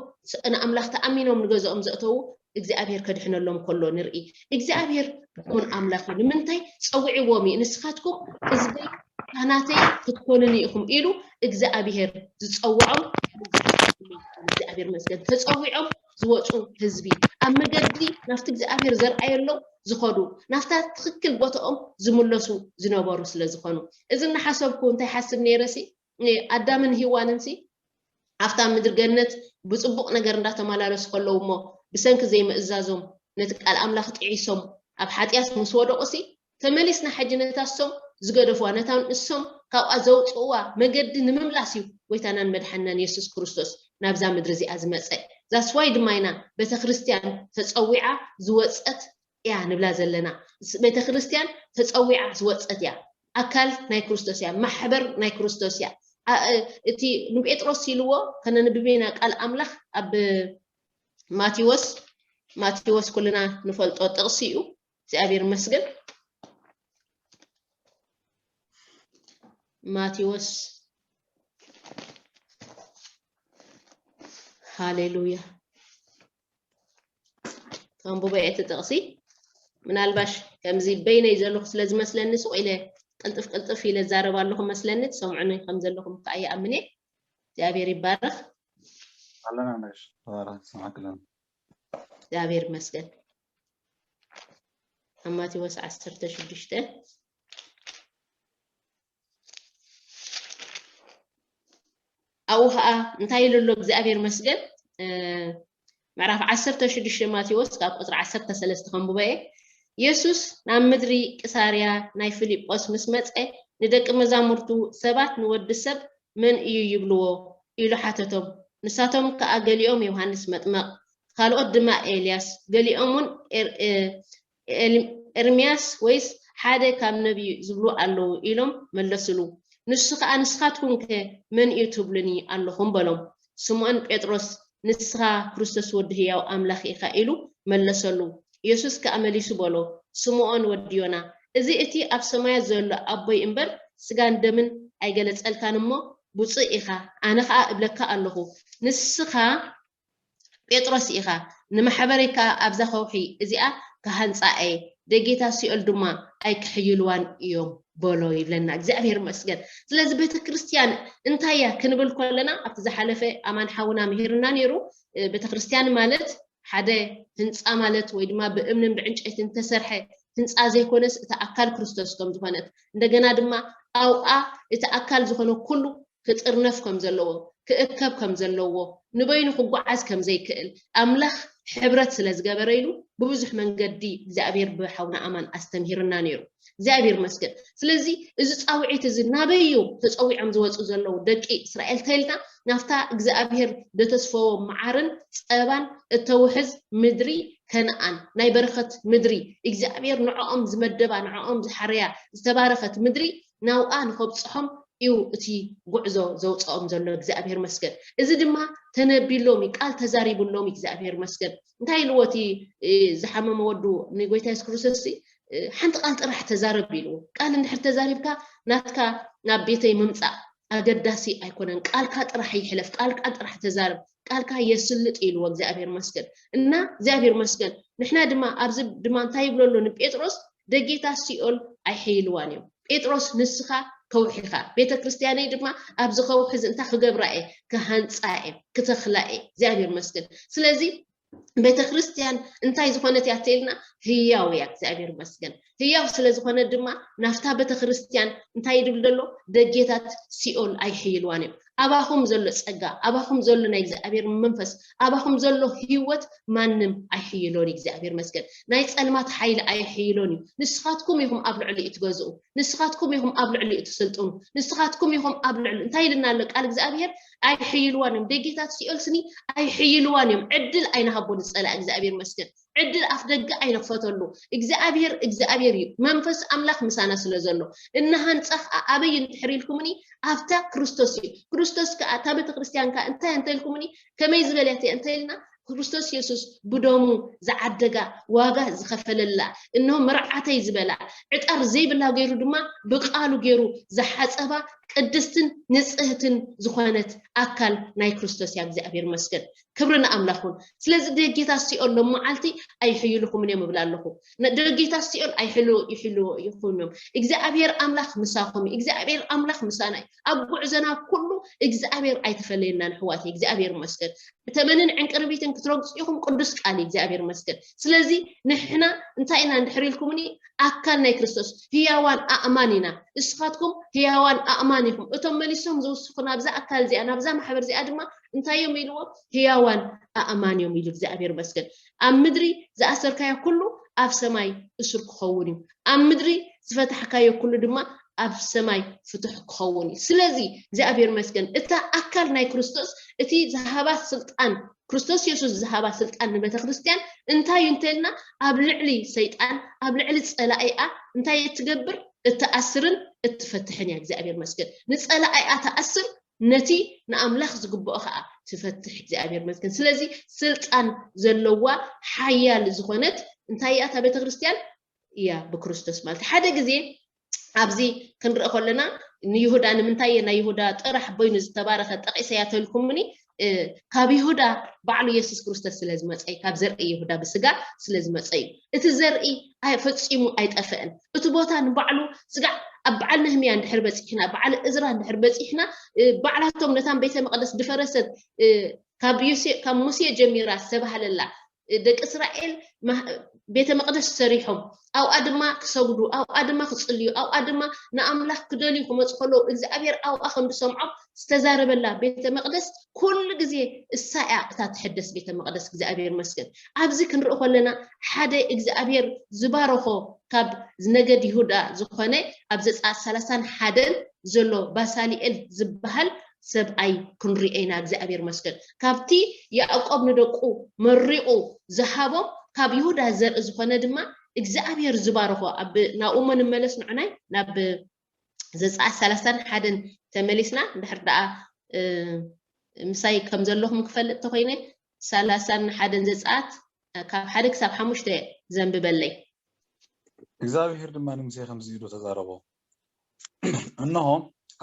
ንኣምላኽ ተኣሚኖም ንገዝኦም ዘእተዉ እግዚኣብሔር ከድሕነሎም ከሎ ንርኢ። እግዚኣብሔር እሙን ኣምላኽ እዩ። ንምንታይ ጸዊዕዎም እዩ? ንስኻትኩም ህዝበይ ካህናተይ ክትኮኑኒ ኢኹም ኢሉ እግዚኣብሔር ዝጸውዖም። እግዚኣብሔር መስገን ተጸዊዖም ዝወፁ ህዝቢ፣ ኣብ መገዲ ናብቲ እግዚኣብሔር ዘርኣየሎም ዝኸዱ፣ ናብታ ትኽክል ቦታኦም ዝምለሱ ዝነበሩ ስለ ዝኾኑ። እዚ እናሓሰብኩ እንታይ ሓስብ ነይረሲ፣ ኣዳምን ሂዋንንሲ ኣብታ ምድሪ ገነት ብጽቡቕ ነገር እንዳተመላለሱ ከለዉ እሞ ብሰንኪ ዘይምእዛዞም ነቲ ቃል ኣምላኽ ጥዒሶም ኣብ ሓጢኣት ምስ ወደቑሲ፣ ተመሊስና ሕጂ ነታ እሶም ዝገደፍዋ፣ ነታ እሶም ካብኣ ዘውፅእዋ መገዲ ንምምላስ እዩ ጎይታናን መድሓንናን የሱስ ክርስቶስ ናብዛ ምድሪ እዚኣ ዝመፀ። ዛስዋይ ድማ ኢና ቤተ ክርስትያን ተፀዊዓ ዝወፀት እያ ንብላ ዘለና። ቤተ ክርስትያን ተፀዊዓ ዝወፀት እያ። ኣካል ናይ ክርስቶስ እያ። ማሕበር ናይ ክርስቶስ እያ። እቲ ንጴጥሮስ ኢልዎ ከነንብብ ኢና ቃል ኣምላኽ ኣብ ማቴዎስ፣ ማቴዎስ ኩልና ንፈልጦ ጥቕሲ እዩ። እግዚኣብሔር ይመስገን። ማቴዎስ፣ ሃሌሉያ። ከንብቦ እየ እቲ ጥቕሲ። ምናልባሽ ከምዚ በይነይ ዘለኹ ስለ ዝመስለኒ፣ ስቕ ኢለ ቅልጥፍ ቅልጥፍ ኢለ ዝዛረብ ኣለኹ መስለኒ። ትሰምዑኒ ከም ዘለኹም ከዓ ይኣምን እየ። እግዚኣብሔር ይባረኽ። ኣለና ነሽ ተባረኽ፣ ትሰማዕክለን። እግዚኣብሔር ይመስገን። ኣብ ማቴዎስ ዓሰርተ ሽዱሽተ፣ ኣብኡ ኸዓ እንታይ ኢሉ ኣሎ እግዚኣብሔር መስገን? ምዕራፍ ዓሰርተ ሽዱሽተ ማቴዎስ ካብ ቁፅሪ ዓሰርተ ሰለስተ ከንብቦ እየ። የሱስ ናብ ምድሪ ቅሳርያ ናይ ፊልጶስ ምስ መፀ፣ ንደቂ መዛሙርቱ ሰባት ንወዲ ሰብ መን እዩ ይብልዎ? ኢሉ ሓተቶም። ንሳቶም ከዓ ገሊኦም ዮሃንስ መጥመቕ፣ ካልኦት ድማ ኤልያስ፣ ገሊኦም እውን ኤርምያስ ወይስ ሓደ ካብ ነቢዩ ዝብሉ ኣለዉ ኢሎም መለስሉ። ንሱ ከዓ ንስኻትኩም ከ መን እዩ ትብሉኒ ኣለኹም በሎም። ስምዖን ጴጥሮስ ንስኻ ክርስቶስ ወዲ ህያው ኣምላኽ ኢኻ ኢሉ መለሰሉ። የሱስ ከኣ መሊሱ በሎ፣ ስምኦን ወዲ ዮና፣ እዚ እቲ ኣብ ሰማያት ዘሎ ኣቦይ እምበር ስጋን ደምን ኣይገለጸልካን እሞ ብፁእ ኢኻ። ኣነ ኸኣ እብለካ ኣለኹ፣ ንስኻ ጴጥሮስ ኢኻ፣ ንማሕበረይ ከኣ ኣብዛ ከውሒ እዚኣ ክሃንጻ እየ፣ ደጌታት ሲኦል ድማ ኣይክሕይልዋን እዮም በሎ ይብለና። እግዚኣብሔር ይመስገን። ስለዚ ቤተ ክርስትያን እንታይ እያ ክንብል ከለና ኣብቲ ዝሓለፈ ኣማን ሓውና ምሂርና ነይሩ። ቤተ ክርስትያን ማለት ሓደ ህንፃ ማለት ወይ ድማ ብእምንን ብዕንጨይትን ዝተሰርሐ ህንፃ ዘይኮነስ እቲ ኣካል ክርስቶስ ከም ዝኾነት እንደገና ድማ ኣብኣ እቲ ኣካል ዝኾነ ኩሉ ክጥርነፍ ከም ዘለዎ ክእከብ ከም ዘለዎ ንበይኑ ክጓዓዝ ከም ዘይክእል ኣምላኽ ሕብረት ስለ ዝገበረ ኢሉ ብብዙሕ መንገዲ እግዚኣብሔር ብሓውና ኣማን ኣስተምሂርና ነይሩ። እግዚኣብሔር መስገን። ስለዚ እዚ ፃውዒት እዚ ናበይ እዩ ተፀዊዖም ዝወፁ ዘለዉ ደቂ እስራኤል ተይልና ናብታ እግዚኣብሔር ደተስፈዎ መዓርን ፀባን እተውሕዝ ምድሪ ከነኣን ናይ በረኸት ምድሪ እግዚኣብሔር ንዕኦም ዝመደባ ንዕኦም ዝሓረያ ዝተባረኸት ምድሪ ናብኣ ንኸብፅሖም እዩ እቲ ጉዕዞ ዘውፅኦም ዘሎ እግዚኣብሔር መስገን። እዚ ድማ ተነቢሎም እዩ ቃል ተዛሪቡሎም እዩ እግዚኣብሔር መስገን። እንታይ ኢልዎ እቲ ዝሓመመ ወዱ ንጎይታ የሱስ ክርስቶስ ሓንቲ ቃል ጥራሕ ተዛረብ ኢልዎ። ቃል እንድሕር ተዛሪብካ ናትካ ናብ ቤተይ ምምፃእ ኣገዳሲ ኣይኮነን። ቃልካ ጥራሕ ይሕለፍ፣ ቃልካ ጥራሕ ተዛረብ፣ ቃልካ የስልጥ ኢልዎ እግዚኣብሔር መስገን። እና እግዚኣብሔር መስገን ንሕና ድማ ኣብዚ ድማ እንታይ ይብሎ ኣሎ ንጴጥሮስ ደጌታት ሲኦል ኣይሕይልዋን እዮም። ጴጥሮስ ንስኻ ከውሒኻ ቤተ ክርስትያነይ ድማ ኣብዚ ከውሒ እዚ እንታይ ክገብራ እየ ክሃንፃ እየ ክተኽላ እየ እግዚኣብሔር መስገን። ስለዚ ቤተ ክርስትያን እንታይ ዝኾነት እያ ተልና ህያው እያ እግዚኣብሔር መስገን። ህያው ስለ ዝኾነ ድማ ናፍታ ቤተ ክርስትያን እንታይ ይድብል ዘሎ ደጌታት ሲኦል ኣይሕይልዋን እዮም። ኣባኹም ዘሎ ፀጋ ኣባኹም ዘሎ ናይ እግዚኣብሔር መንፈስ ኣባኹም ዘሎ ህይወት ማንም ኣይሕይሎን እዩ እግዚኣብሔር መስገን። ናይ ፀልማት ሓይሊ ኣይሕይሎን እዩ። ንስኻትኩም ኢኹም ኣብ ልዕሊ ትገዝኡ ንስኻትኩም ኢኹም ኣብ ልዕሊ ትስልጥኑ ንስኻትኩም ኢኹም ኣብ ልዕሊ እንታይ ኢልና ኣሎ ቃል እግዚኣብሔር ኣይሕይልዋን እዮም። ደጌታት ሲኦል ስኒ ኣይሕይልዋን እዮም። ዕድል ኣይንሃቦ ንፀላ እግዚኣብሔር መስገን ዕድል ኣፍ ደገ ኣይንኽፈተሉ። እግዚኣብሔር እግዚኣብሔር እዩ። መንፈስ ኣምላኽ ምሳና ስለ ዘሎ እናሃንፃ ከዓ ኣበይ እንድሕር ኢልኩምኒ ኣብታ ክርስቶስ እዩ። ክርስቶስ ከዓ እታ ቤተክርስትያን ከዓ እንታይ እንተ ኢልኩምኒ ከመይ ዝበለት እያ እንተ ኢልና ክርስቶስ የሱስ ብደሙ ዝዓደጋ ዋጋ ዝኸፈለላ እነሆ መርዓተይ ዝበላ ዕጣር ዘይብላ ገይሩ ድማ ብቃሉ ገይሩ ዝሓፀባ ቅድስትን ንጽህትን ዝኾነት ኣካል ናይ ክርስቶስ እያ። እግዚኣብሔር መስገን፣ ክብሪ ንኣምላኽ ይኹን። ስለዚ ደጌታት ሲኦል ሎም መዓልቲ ኣይሕይልኹምን እዮም እብል ኣለኹ። ደጌታት ሲኦል ኣይሕሉ ይሕሉ ይኹን እዮም። እግዚኣብሔር ኣምላኽ ምሳኹም እዩ። እግዚኣብሔር ኣምላኽ ምሳና እዩ። ኣብ ጉዕዞና ኩሉ እግዚኣብሔር ኣይተፈለየናን ኣሕዋተይ። እግዚኣብሔር መስገን። ብተመንን ዕንቅርቢትን ክትረግፁ ኢኹም። ቅዱስ ቃል እግዚኣብሔር መስገን። ስለዚ ንሕና እንታይ ኢና እንድሕር ኢልኩምኒ? ኣካል ናይ ክርስቶስ ህያዋን ኣእማን ኢና። እስኻትኩም ህያዋን ኣእማን ኢኹም። እቶም መሊሶም ዝውስኹ ናብዛ ኣካል እዚኣ ናብዛ ማሕበር እዚኣ ድማ እንታይ እዮም ኢልዎም? ህያዋን ኣእማን እዮም ኢሉ እግዚኣብሔር መስገን። ኣብ ምድሪ ዝኣሰርካዮ ኩሉ ኣብ ሰማይ እሱር ክኸውን እዩ። ኣብ ምድሪ ዝፈታሕካዮ ኩሉ ድማ ኣብ ሰማይ ፍቱሕ ክኸውን እዩ። ስለዚ እግዚኣብሔር መስገን እታ ኣካል ናይ ክርስቶስ እቲ ዝሃባ ስልጣን ክርስቶስ የሱስ ዝሃባ ስልጣን ንቤተ ክርስቲያን እንታይ እዩ እንተልና ኣብ ልዕሊ ሰይጣን ኣብ ልዕሊ ጸላኢኣ እንታይ እትገብር እትኣስርን እትፈትሕን እያ እግዚኣብሔር መስገን። ንጸላኢኣ ትኣስር ነቲ ንኣምላኽ ዝግብኦ ከዓ ትፈትሕ እግዚኣብሔር መስገን። ስለዚ ስልጣን ዘለዋ ሓያል ዝኾነት እንታይ እያ እታ ቤተ ክርስቲያን እያ ብክርስቶስ ማለት ሓደ ግዜ ኣብዚ ክንርኢ ከለና ንይሁዳ ንምንታይ ናይ ይሁዳ ጥራሕ በይኑ ዝተባረኸ ጠቂሰያ ተልኩምኒ ካብ ይሁዳ ባዕሉ የሱስ ክርስቶስ ስለ ዝመፀ እዩ ካብ ዘርኢ ይሁዳ ብስጋ ስለ ዝመፀ እዩ እቲ ዘርኢ ፈፂሙ ኣይጠፍአን እቲ ቦታ ንባዕሉ ስጋዕ ኣብ በዓል ነህምያ እንድሕር በፂሕና በዓል እዝራ እንድሕር በፂሕና ባዕላቶም ነታን ቤተ መቅደስ ድፈረሰት ካብ ሙሴ ጀሚራ ዝተባህለላ ደቂ እስራኤል ቤተ መቅደስ ሰሪሖም ኣብኣ ድማ ክሰግዱ ኣብኣ ድማ ክፅልዩ ኣብኣ ድማ ንኣምላኽ ክደልዩ ክመፁ ከለዉ እግዚኣብሔር ኣብኣ ከም ዝሰምዖም ዝተዛረበላ ቤተ መቅደስ ኩሉ ግዜ እሳ እያ እታ ትሕደስ ቤተ መቅደስ እግዚኣብሔር መስገን ኣብዚ ክንርኢ ከለና ሓደ እግዚኣብሔር ዝባረኾ ካብ ነገድ ይሁዳ ዝኾነ ኣብ ዘፃት ሰላሳን ሓደን ዘሎ ባሳሊኤል ዝበሃል ሰብኣይ ክንሪኦ ኢና እግዚኣብሔር መስገን ካብቲ ያዕቆብ ንደቁ መሪቑ ዝሃቦም ካብ ይሁዳ ዘርኢ ዝኾነ ድማ እግዚኣብሔር ዝባርኾ ኣብ ናብኡሞ ንመለስ ንዕናይ ናብ ዘፀኣት ሰላሳን ሓደን ተመሊስና እንድሕር ደኣ ምሳይ ከም ዘለኹም ክፈልጥ ተኮይነ ሰላሳን ሓደን ዘፀኣት ካብ ሓደ ክሳብ ሓሙሽተ ዘንብበለይ እግዚኣብሔር ድማ ንሙሴ ከምዚ ኢሉ ተዛረቦ እንሆ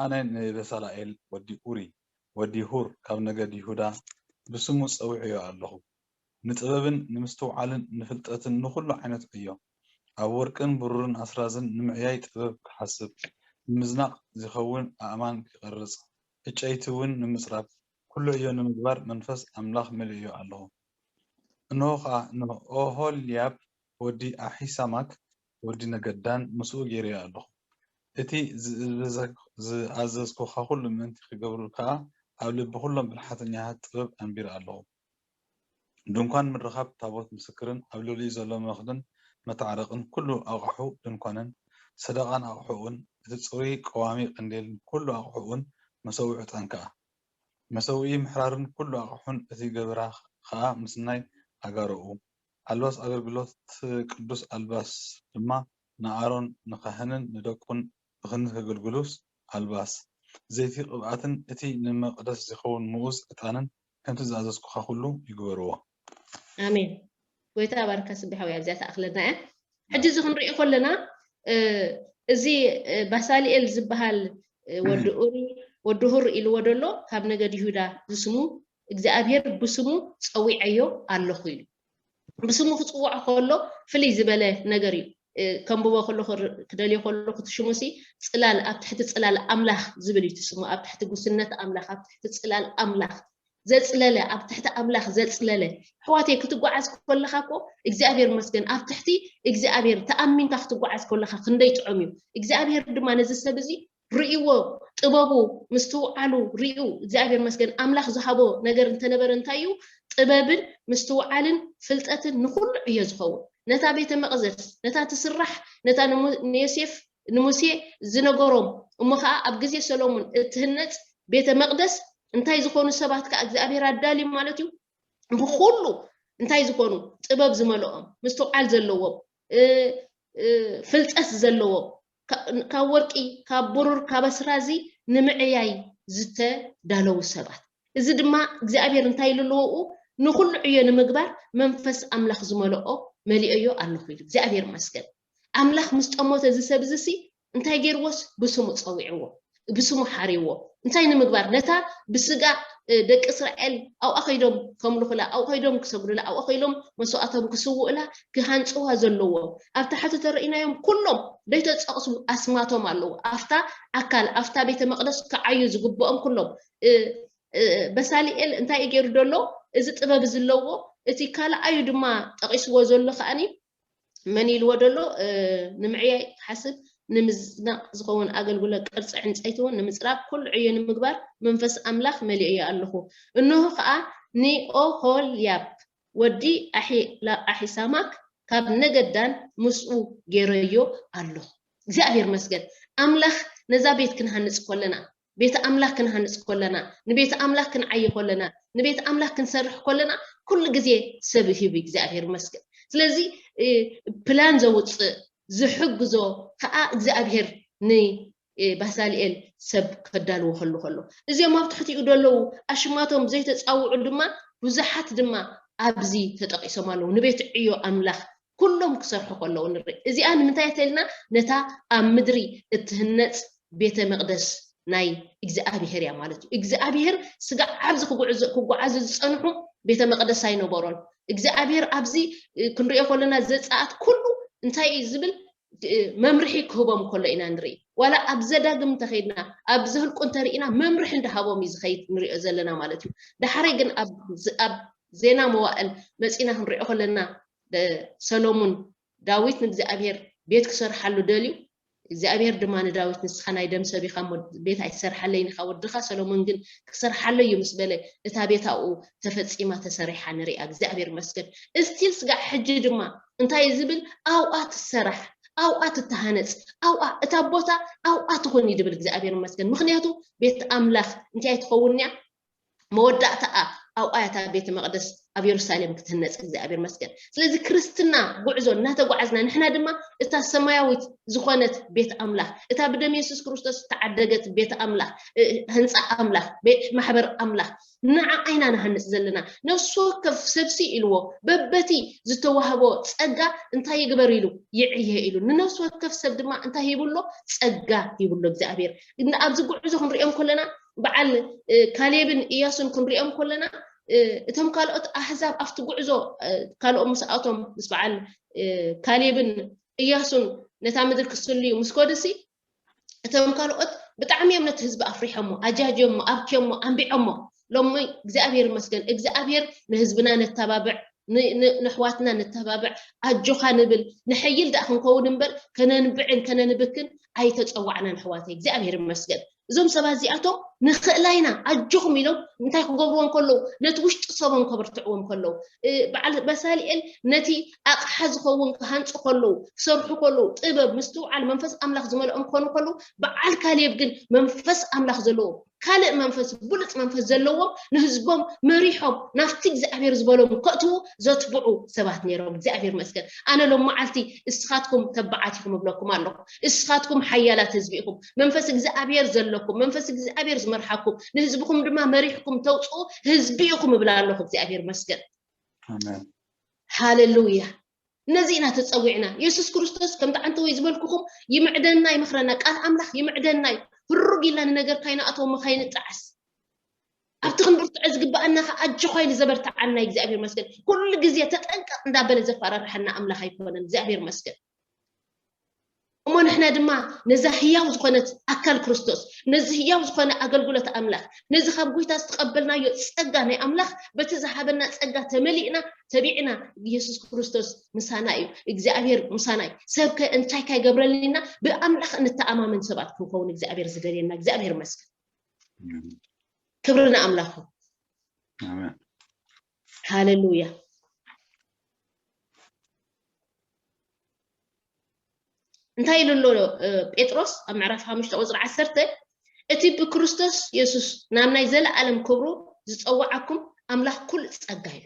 ኣነ ንበሳላኤል ወዲ ኡሪ ወዲ ሁር ካብ ነገድ ይሁዳ ብስሙ ጸዊዐዮ ኣለኹ ንጥበብን ንምስትውዓልን ንፍልጠትን ንኹሉ ዓይነት ዕዮ ኣብ ወርቅን ብሩርን ኣስራዝን ንምዕያይ ጥበብ ክሓስብ ንምዝናቕ ዝኸውን ኣእማን ክቐርጽ ዕጨይቲ እውን ንምጽራብ ኩሉ ዕዮ ንምግባር መንፈስ ኣምላኽ መሊእዮ ኣለኹ። እንሆ ኸኣ ንኦሆልያብ ወዲ ኣሒሳማክ ወዲ ነገድ ዳን ምስኡ ገይረዮ ኣለኹ። እቲ ዝኣዘዝኩኻ ኩሉ ምእንቲ ክገብሩ ከኣ ኣብ ልቢ ኩሎም ብልሓተኛታት ጥበብ ኣንቢረ ኣለኹ። ድንኳን ምርኻብ፣ ታቦት ምስክርን ኣብ ልዕሊኡ ዘሎ መኽደን መተዓረቕን ኩሉ ኣቕሑ ድንኳንን ሰደቓን ኣቕሑኡን፣ እቲ ጽሩይ ቀዋሚ ቀንዴልን ኩሉ ኣቕሑኡን መሰውኢ ዕጣን ከኣ። መሰውኢ ምሕራርን ኩሉ ኣቕሑን እቲ ገበራ ኸኣ ምስናይ ኣጋሮኡ፣ ኣልባስ ኣገልግሎት እቲ ቅዱስ ኣልባስ ድማ ንኣሮን ንኻህንን ንደቁን ብኽንዲ ከገልግሉስ ኣልባስ፣ ዘይቲ ቅብኣትን እቲ ንመቕደስ ዚኸውን ምኡዝ ዕጣንን ከምቲ ዝኣዘዝኩኻ ኹሉ ይግበርዎ። ኣሜን። ጎይታ ባርካ ስቢሕ ወይ ኣብዚኣ ተኣኽለና እያ። ሕጂ እዚ ክንሪኦ ከለና እዚ ባሳልኤል ዝበሃል ወዲ ኡሪ ወዲ ሁር ኢልዎ ደሎ ካብ ነገድ ይሁዳ ዝስሙ እግዚኣብሔር ብስሙ ጸዊዐዮ ኣለኹ ኢሉ። ብስሙ ክጽውዖ ከሎ ፍልይ ዝበለ ነገር እዩ። ከንብቦ ከሎ ክደልዮ ከሎ ክትሽሙሲ ጽላል ኣብ ትሕቲ ጽላል ኣምላኽ ዝብል እዩ ስሙ ኣብ ትሕቲ ጉስነት ኣምላኽ ኣብ ትሕቲ ጽላል ኣምላኽ ዘጽለለ ኣብ ትሕቲ ኣምላኽ ዘጽለለ ኣሕዋተይ ክትጓዓዝ ከለኻ እኮ እግዚኣብሔር መስገን ኣብ ትሕቲ እግዚኣብሔር ተኣሚንካ ክትጓዓዝ ከለኻ ክንደይ ጥዑም እዩ እግዚኣብሔር ድማ ነዚ ሰብ እዚ ርእይዎ ጥበቡ ምስትውዓሉ ርእዩ እግዚኣብሔር መስገን ኣምላኽ ዝሃቦ ነገር እንተነበረ እንታይ እዩ ጥበብን ምስትውዓልን ፍልጠትን ንኹሉ ዕዮ ዝኸውን ነታ ቤተ መቕደስ ነታ ትስራሕ ነታ ንዮሴፍ ንሙሴ ዝነገሮም እሞ ከዓ ኣብ ግዜ ሰሎሞን እትህነፅ ቤተ መቅደስ እንታይ ዝኾኑ ሰባት ከዓ እግዚኣብሔር ኣዳልዩ ማለት እዩ ብኩሉ እንታይ ዝኾኑ ጥበብ ዝመልኦም ምስትውዓል ዘለዎም ፍልጠት ዘለዎም ካብ ወርቂ ካብ ብሩር ካብ ኣስራዚ ንምዕያይ ዝተዳለዉ ሰባት እዚ ድማ እግዚኣብሔር እንታይ ኢሉ ኣለዎ ንኹሉ ዕዮ ንምግባር መንፈስ ኣምላኽ ዝመልኦ መሊኦዮ ኣለኹ ኢሉ እግዚኣብሔር መስገን ኣምላኽ ምስ ጠሞተ እዚ ሰብ እዚ ሲ እንታይ ገይርዎስ ብስሙ ጸዊዕዎ ብስሙ ሓርይዎ። እንታይ ንምግባር? ነታ ብስጋ ደቂ እስራኤል ኣብኣ ከይዶም ከምልኹላ፣ ኣብኡ ከይዶም ክሰግዱላ፣ ኣብኡ ከይዶም መስዋእቶም ክስውእላ ክሃንፅዋ ዘለዎ። ኣብ ታሕቲ ተረኢናዮም ኩሎም ዘይተፀቕሱ ኣስማቶም ኣለዉ። ኣብታ ኣካል ኣብታ ቤተ መቅደስ ክዓዩ ዝግብኦም ኩሎም። በሳሊኤል እንታይ እዩ ገይሩ ዘሎ? እዚ ጥበብ ዘለዎ እቲ ካልኣዩ ድማ ጠቂስዎ ዘሎ ከዓኒ መን ኢልዎ ደሎ? ንምዕያይ ሓስብ ንምዝናቕ ዝኸውን ኣገልግሎት ቅርፂ ዕንፀይቲ እውን ንምፅራብ ኩሉ ዕዮ ንምግባር መንፈስ ኣምላኽ መሊእዮ ኣለኹ። እንሆ ከዓ ኒኦሆልያብ ወዲ ኣሒሳማክ ካብ ነገዳን ምስኡ ገይረዮ ኣለኹ። እግዚኣብሔር መስገን። ኣምላኽ ነዛ ቤት ክንሃንፅ ከለና ቤተ ኣምላኽ ክንሃንፅ ከለና፣ ንቤተ ኣምላኽ ክንዓይ ከለና፣ ንቤተ ኣምላኽ ክንሰርሕ ከለና ኩሉ ግዜ ሰብ ሂቡ እግዚኣብሔር ይመስገን። ስለዚ ፕላን ዘውፅእ ዝሕግዞ ከዓ እግዚኣብሔር ንባሳልኤል ሰብ ከዳልዎ ከሉ ከሎ እዚኦም ኣብ ትሕቲኡ ደለዉ ኣሽማቶም ዘይተፃውዑ ድማ ብዙሓት ድማ ኣብዚ ተጠቂሶም ኣለዉ። ንቤት ዕዮ ኣምላኽ ኩሎም ክሰርሑ ከለዉ ንርኢ። እዚኣ ንምንታይ ተልና? ነታ ኣብ ምድሪ እትህነፅ ቤተ መቅደስ ናይ እግዚኣብሄር እያ ማለት እዩ። እግዚኣብሄር ስጋዕ ኣብዚ ክጉዓዙ ዝፀንሑ ቤተ መቅደስ ኣይነበሮን። እግዚኣብሄር ኣብዚ ክንሪኦ ከለና ዘፃኣት ኩሉ እንታይ እዩ ዝብል መምርሒ ክህቦም ከሎ ኢና ንርኢ። ዋላ ኣብ ዘዳግም እንተኸይድና ኣብ ዘህልቁ እንተርኢና መምርሒ እንዳሃቦም እዩ ዝኸይድ ንሪኦ ዘለና ማለት እዩ። ዳሕረይ ግን ኣብ ዜና መዋእል መፂና ክንሪኦ ከለና ሰሎሙን ዳዊት ንእግዚኣብሔር ቤት ክሰርሓሉ ደልዩ እግዚኣብሔር ድማ ንዳዊት ንስኻ ናይ ደም ሰብ ኢኻ እሞ ቤት ኣይትሰርሓለይን ኢኻ ወድኻ ሰሎሞን ግን ክሰርሓለይ እዩ ምስ በለ እታ ቤት ኣብኡ ተፈፂማ ተሰሪሓ ንሪኣ እግዚኣብሔር ይመስገን እስቲል ስጋዕ ሕጂ ድማ እንታይ እዩ ዝብል ኣብኣ ትሰራሕ ኣብኣ ትተሃነፅ ኣብኣ እታ ቦታ ኣብኣ ትኹን እዩ ዝብል እግዚኣብሔር ይመስገን ምክንያቱ ቤት ኣምላኽ እንታይ ትኸውን እያ መወዳእታኣ ኣብኣ እያ እታ ቤተ መቕደስ ኣብ የሩሳሌም ክትህነፅ እግዚኣብሔር መስገን ስለዚ ክርስትና ጉዕዞ እናተጓዓዝና ንሕና ድማ እታ ሰማያዊት ዝኾነት ቤት ኣምላኽ እታ ብደም የሱስ ክርስቶስ ዝተዓደገት ቤት ኣምላኽ ህንፃ ኣምላኽ ማሕበር ኣምላኽ ንዓዓ ኢና ንሃንፅ ዘለና ነፍሲ ወከፍ ሰብሲ ኢልዎ በበቲ ዝተዋህቦ ፀጋ እንታይ ይግበር ኢሉ ይዕየ ኢሉ ንነፍሲ ወከፍ ሰብ ድማ እንታይ ሂብሎ ፀጋ ሂብሎ እግዚኣብሔር ኣብዚ ጉዕዞ ክንሪኦም ከለና በዓል ካሌብን እያሱን ክንሪኦም ከለና እቶም ካልኦት ኣህዛብ ኣብቲ ጉዕዞ ካልኦም ምስኣቶም ምስ በዓል ካሌብን እያሱን ነታ ምድር ክስልዩ ምስ ከዱሲ እቶም ካልኦት ብጣዕሚ እዮም ነቲ ህዝቢ ኣፍሪሖሞ ኣጃጅዮሞ ኣብክዮሞ ኣንቢዖሞ ሎሚ እግዚኣብሔር ይመስገን እግዚኣብሔር ንህዝብና ነተባብዕ ንኣሕዋትና ነተባብዕ ኣጆኻ ንብል ንሐይል ደኣ ክንከውን እምበር ከነንብዕን ከነንብክን ኣይተፀዋዕናን ኣሕዋተይ እግዚኣብሔር ይመስገን እዞም ሰባት እዚኣቶም ንኽእላ ኢና ኣጆኹም ኢሎም እንታይ ክገብርዎም ከለዉ ነቲ ውሽጢ ሰቦም ከበርትዕዎም ከለዉ በዓል በሳልኤል ነቲ ኣቕሓ ዝኸውን ክሃንፁ ከለዉ ክሰርሑ ከለዉ ጥበብ ምስትውዓል መንፈስ ኣምላኽ ዝመልኦም ክኾኑ ከለዉ በዓል ካሌብ ግን መንፈስ ኣምላኽ ዘለዎ ካልእ መንፈስ ብሉፅ መንፈስ ዘለዎም ንህዝቦም መሪሖም ናብቲ እግዚኣብሔር ዝበሎም ከእትዉ ዘትብዑ ሰባት ነይሮም እግዚኣብሔር መስገን ኣነ ሎም መዓልቲ እስኻትኩም ተባዓት ኢኹም እብለኩም ኣለኹ እስኻትኩም ሓያላት ህዝቢ ኢኹም መንፈስ እግዚኣብሔር ዘለኩም መንፈስ እግዚኣብሔር ዝመርሓኩም ንህዝብኹም ድማ መሪሕኩም ተውፅኡ ህዝቢ ኢኹም እብላ ኣለኹ እግዚኣብሔር መስገን ሃሌሉያ ነዚ ኢና ተፀዊዕና የሱስ ክርስቶስ ከምቲ ዓንተ ወይ ዝበልኩኹም ይምዕደና ይምኽረና ቃል ኣምላኽ ይምዕደና እዩ ህሩግ ኢልና ንነገር ካይንኣተዎ ከይንጣዓስ ኣብቲ ክንብርትዖ ዝግበኣና ከ ኣጆኻ ኢሉ ዘበርትዓና እግዚኣብሔር መስገን ኩሉ ግዜ ተጠንቀቕ እንዳበለ ዘፈራርሐና ኣምላኽ ኣይኮነን እግዚኣብሔር መስገን እሞ ንሕና ድማ ነዛ ህያው ዝኾነት ኣካል ክርስቶስ ነዚ ህያው ዝኾነ ኣገልግሎት ኣምላኽ ነዚ ካብ ጎይታ ዝተቐበልናዮ ጸጋ ናይ ኣምላኽ በቲ ዝሃበና ጸጋ ተመሊእና ተቢዕና ኢየሱስ ክርስቶስ ምሳና እዩ እግዚኣብሔር ምሳና እዩ ሰብ ከ እንታይ ካይገብረልና ብኣምላኽ እንተኣማመን ሰባት ክንኸውን እግዚኣብሔር ዝደልየና እግዚኣብሔር መስገን ክብሪ ንኣምላኹ ሃሌሉያ እንታይ ኢሉ ኣሎ ጴጥሮስ ኣብ ምዕራፍ ሓሙሽተ ቁፅሪ ዓሰርተ እቲ ብክርስቶስ የሱስ ናብ ናይ ዘለኣለም ክብሩ ዝፀዋዓኩም ኣምላኽ ኩሉ ፀጋ እዩ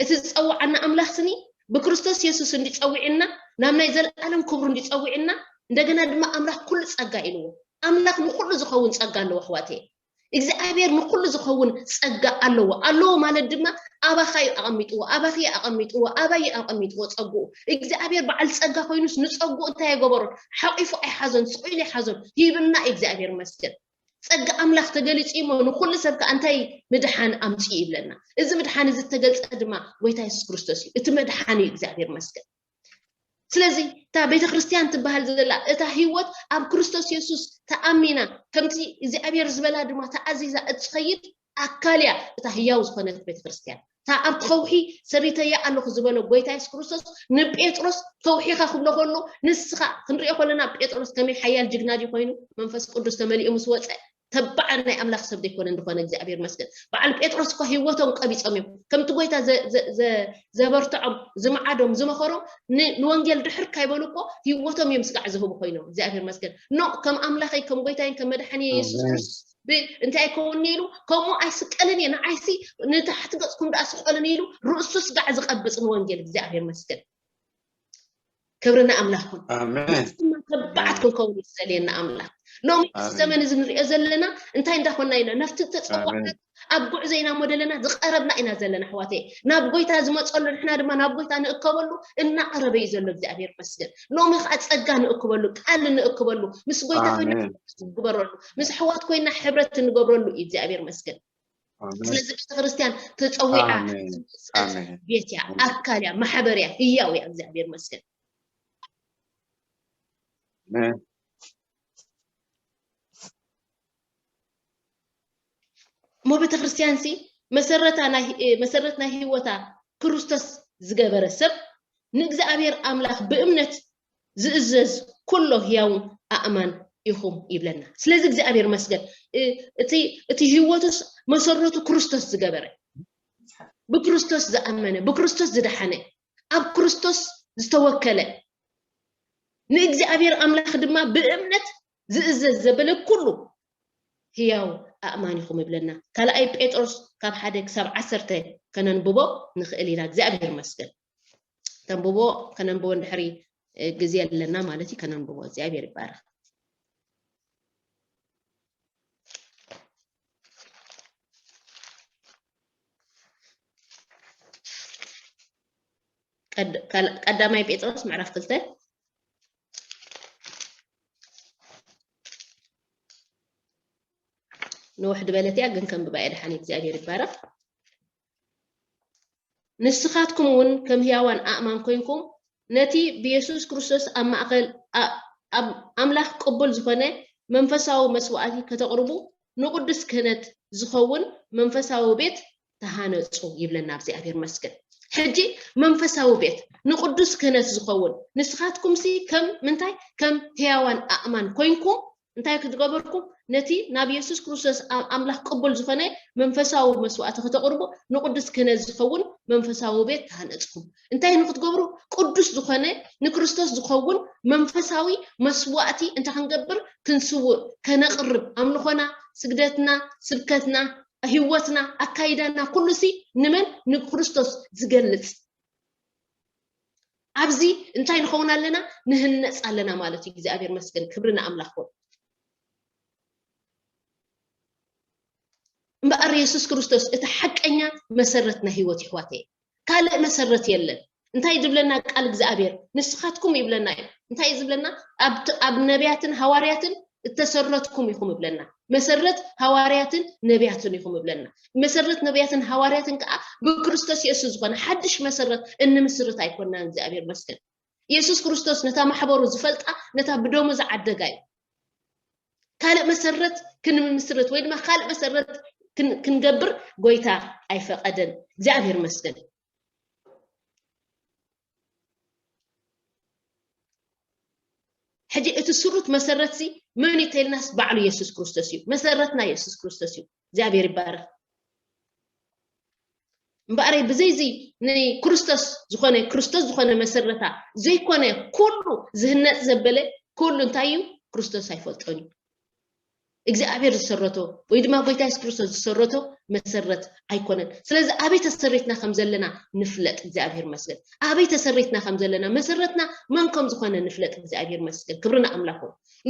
እቲ ዝፀዋዓና ኣምላኽ ስኒ ብክርስቶስ የሱስ እንዲፀዊዕና ናብ ናይ ዘለኣለም ክብሩ እንዲፀዊዕና እንደገና ድማ ኣምላኽ ኩሉ ፀጋ ኢልዎ ኣምላኽ ንኩሉ ዝኸውን ፀጋ ኣለዎ ኣሕዋተየ እግዚኣብሔር ንኩሉ ዝኸውን ጸጋ ኣለዎ። ኣለዎ ማለት ድማ ኣባኻ እዩ ኣቐሚጥዎ፣ ኣባኺ እዩ ኣቐሚጥዎ፣ ኣባይ እዩ ኣቐሚጥዎ ጸግኡ። እግዚኣብሔር በዓል ጸጋ ኮይኑስ ንጸግኡ እንታይ ኣይገበሮን? ሓቂፉ ኣይሓዞን፣ ስቕ ኢሉ ኣይሓዞን። ሂብና እዩ እግዚኣብሔር ይመስገን። ጸጋ ኣምላኽ ተገሊጹ እዩ እሞ ንኹሉ ሰብ ከኣ እንታይ ምድሓን ኣምጽኡ ይብለና። እዚ ምድሓን እዚ እተገልጸ ድማ ጎይታ የሱስ ክርስቶስ እዩ። እቲ መድሓኒ እዩ እግዚኣብሔር ይመስገን። ስለዚ እታ ቤተ ክርስቲያን ትበሃል ዘላ እታ ህይወት ኣብ ክርስቶስ የሱስ ተኣሚና ከምቲ እግዚኣብሔር ዝበላ ድማ ተኣዚዛ እትኸይድ ኣካል እያ እታ ህያው ዝኾነት ቤተ ክርስቲያን። እታ ኣብ ከውሒ ሰሪተያ ኣለኹ ዝበሎ ጎይታ የሱስ ክርስቶስ ንጴጥሮስ ከውሒኻ ክብሎ ከሎ ንስኻ ክንሪኦ ከለና ጴጥሮስ ከመይ ሓያል ጅግና ድዩ ኮይኑ መንፈስ ቅዱስ ተመሊኡ ምስ ወፀ ተባዕ ናይ ኣምላኽ ሰብ ዘይኮነ እንደኾነ እግዚኣብሔር መስገን። በዓል ጴጥሮስ እኳ ህይወቶም ቀቢጾም እዮም። ከምቲ ጎይታ ዘ- ዘ- ዘ- ዘበርትዖም ዝመዓዶም ዝመኸሮም ን- ንወንጌል ድሕር ካይበሉ እኮ ህይወቶም እዮም ስጋዕ ዝህቡ ኮይኖም እግዚኣብሔር መስገን። ኖ ከም ኣምላኸይ ከም ጎይታይን ከም መድሓኒ የሱስ ኣሜን። ክርስቶስ ብ- እንታይ ኣይከውን ኢሉ ከምኡ ኣይስቀልን እየ ንዓይሲ ንታሕቲ ገጽኩም ደኣ ስቀልን ኢሉ ርእሱ ስጋዕ ዝቐብጽ ንወንጌል እግዚኣብሔር መስገን። ክብሪ ንኣምላኽ ኩን ኣሜን። ንሕና ድማ ተባዓት ኣሜን። ክንከውን እዩ ዝደልየና ኣምላኽ። ሎሚ እዚ ኣሜን። ዘመን እዚ ንሪኦ ዘለና እንታይ እንዳኾና ኢና ናብቲ ተፀዋዕና ኣሜን። ኣብ ጉዕዞ ኢና እሞ ዘለና ዝቀረብና ኢና ዘለና ኣሕዋተይ ናብ ጎይታ ዝመፀሉ ንሕና ድማ ናብ ጎይታ ንእከበሉ እናቀረበ እዩ ዘሎ እግዚኣብሔር መስገን። ሎሚ ከዓ ፀጋ ንእክበሉ ቃል ንእክበሉ ምስ ጎይታ ኮይና ኣሜን። ንግበረሉ ምስ ኣሕዋት ኮይና ሕብረት ንገብረሉ እዩ እግዚኣብሔር መስገን። ኣሜን። ስለዚ ቤተክርስትያን ተፀዊዓ ኣሜን። ዝመፀት ኣሜን። ቤት እያ ኣሜን። ኣካል እያ ማሕበር እያ ህያው እያ እግዚኣብሔር መስገን። ኣሜን። እሞ ቤተክርስትያን ሲ መሰረታ ናይ እ፣ መሰረት ናይ ህይወታ ክርስቶስ ዝገበረ ሰብ ንእግዚኣብሔር ኣምላኽ ብእምነት ዝእዘዝ ኩሎ ህያውን ኣእማን ኢኹም ይብለና። ስለዚ እግዚኣብሔር መስገን እ፣ እቲ እቲ ህይወቱስ መሰረቱ ክርስቶስ ዝገበረ ብክርስቶስ ዝኣመነ ብክርስቶስ ዝደሓነ ኣብ ክርስቶስ ዝተወከለ ንእግዚኣብሔር ኣምላኽ ድማ ብእምነት ዝእዘዝ ዘበለ ኩሉ ህያው ኣእማን ኢኹም ይብለና። ካልኣይ ጴጥሮስ ካብ ሓደ ክሳብ ዓሰርተ ከነንብቦ ንኽእል ኢና። እግዚኣብሔር ይመስገን። ተንብቦ ከነንብቦ እንድሕሪ እ፣ ግዜ ኣለና ማለት እዩ። ከነንብቦ እግዚኣብሔር ይባረክ። ቀድ- ካል- ቀዳማይ ጴጥሮስ ምዕራፍ ክልተ ንውሕ ዝበለት እያ ግን ከንብባ እየ ድሓን እግዚኣብሔር ይባረክ። ንስኻትኩም እውን ከም ህያዋን ኣእማን ኮይንኩም ነቲ ብየሱስ ክርስቶስ ኣብ ማእከል ኣ- ኣብ ኣምላኽ ቅቡል ዝኾነ መንፈሳዊ መስዋእቲ ከተቕርቡ ንቕዱስ ክህነት ዝኸውን መንፈሳዊ ቤት ተሃነጹ ይብለና እግዚኣብሔር መስገን። ሕጂ መንፈሳዊ ቤት ንቕዱስ ክህነት ዝኸውን ንስኻትኩምሲ ከም ምንታይ ከም ህያዋን ኣእማን ኮይንኩም እንታይ ክትገበርኩም ነቲ ናብ የሱስ ክርስቶስ ኣብ ኣምላኽ ቅቡል ዝኾነ መንፈሳዊ መስዋእቲ ከተቕርቡ ንቅዱስ ክህነት ዝኸውን መንፈሳዊ ቤት ተሃነጽኩም እንታይ ንክትገብሩ ቅዱስ ዝኾነ ንክርስቶስ ዝኸውን መንፈሳዊ መስዋእቲ እንታይ ክንገብር ክንስውእ ከነቕርብ ኣምልኾና ስግደትና ስብከትና ህይወትና ኣካይዳና ኩሉሲ ንመን ንክርስቶስ ዝገልጽ ኣብዚ እንታይ ንኸውን ኣለና ንህነፅ ኣለና ማለት እዩ እግዚኣብሔር መስገን ክብሪ ንኣምላኽ ኾን እምበኣር የሱስ ክርስቶስ እቲ ሓቀኛ መሰረት ናይ ህይወት ይሕዋተ ካልእ መሰረት የለን እንታይ ዝብለና ቃል እግዚኣብሔር ንስኻትኩም ይብለና እዩ እንታይ ዝብለና ኣብ ነቢያትን ሃዋርያትን እተሰረትኩም ኢኹም ይብለና መሰረት ሃዋርያትን ነቢያትን ኢኹም ይብለና መሰረት ነቢያትን ሃዋርያትን ከዓ ብክርስቶስ የሱስ ዝኾነ ሓድሽ መሰረት እንምስርት ኣይኮንናን እግዚኣብሔር መስገን የሱስ ክርስቶስ ነታ ማሕበሩ ዝፈልጣ ነታ ብደሙ ዝዓደጋ እዩ ካልእ መሰረት ክንምስርት ወይ ድማ ካልእ መሰረት ክንገብር ጎይታ ኣይፈቀደን እግዚኣብሔር መስገን ሕጂ እቲ ስሩት መሰረት ሲ መን እዩ ተልናስ ባዕሉ የሱስ ክርስቶስ እዩ መሰረትና የሱስ ክርስቶስ እዩ እግዚኣብሔር ይባረክ እምበኣረይ ብዘይዚ ንክርስቶስ ዝኾነ ክርስቶስ ዝኾነ መሰረታ ዘይኮነ ኩሉ ዝህነፅ ዘበለ ኩሉ እንታይ እዩ ክርስቶስ ኣይፈልጦን እዩ እግዚኣብሔር ዝሰረቶ ወይ ድማ ጎይታ የሱስ ክርስቶስ ዝሰረቶ መሰረት ኣይኮነን። ስለዚ ኣበይ ተሰሪትና ከም ዘለና ንፍለጥ። እግዚኣብሔር መስገን ኣበይ ተሰሪትና ከም ዘለና፣ መሰረትና መን ከም ዝኾነ ንፍለጥ። እግዚኣብሔር መስገን ክብርና ኣምላኹ።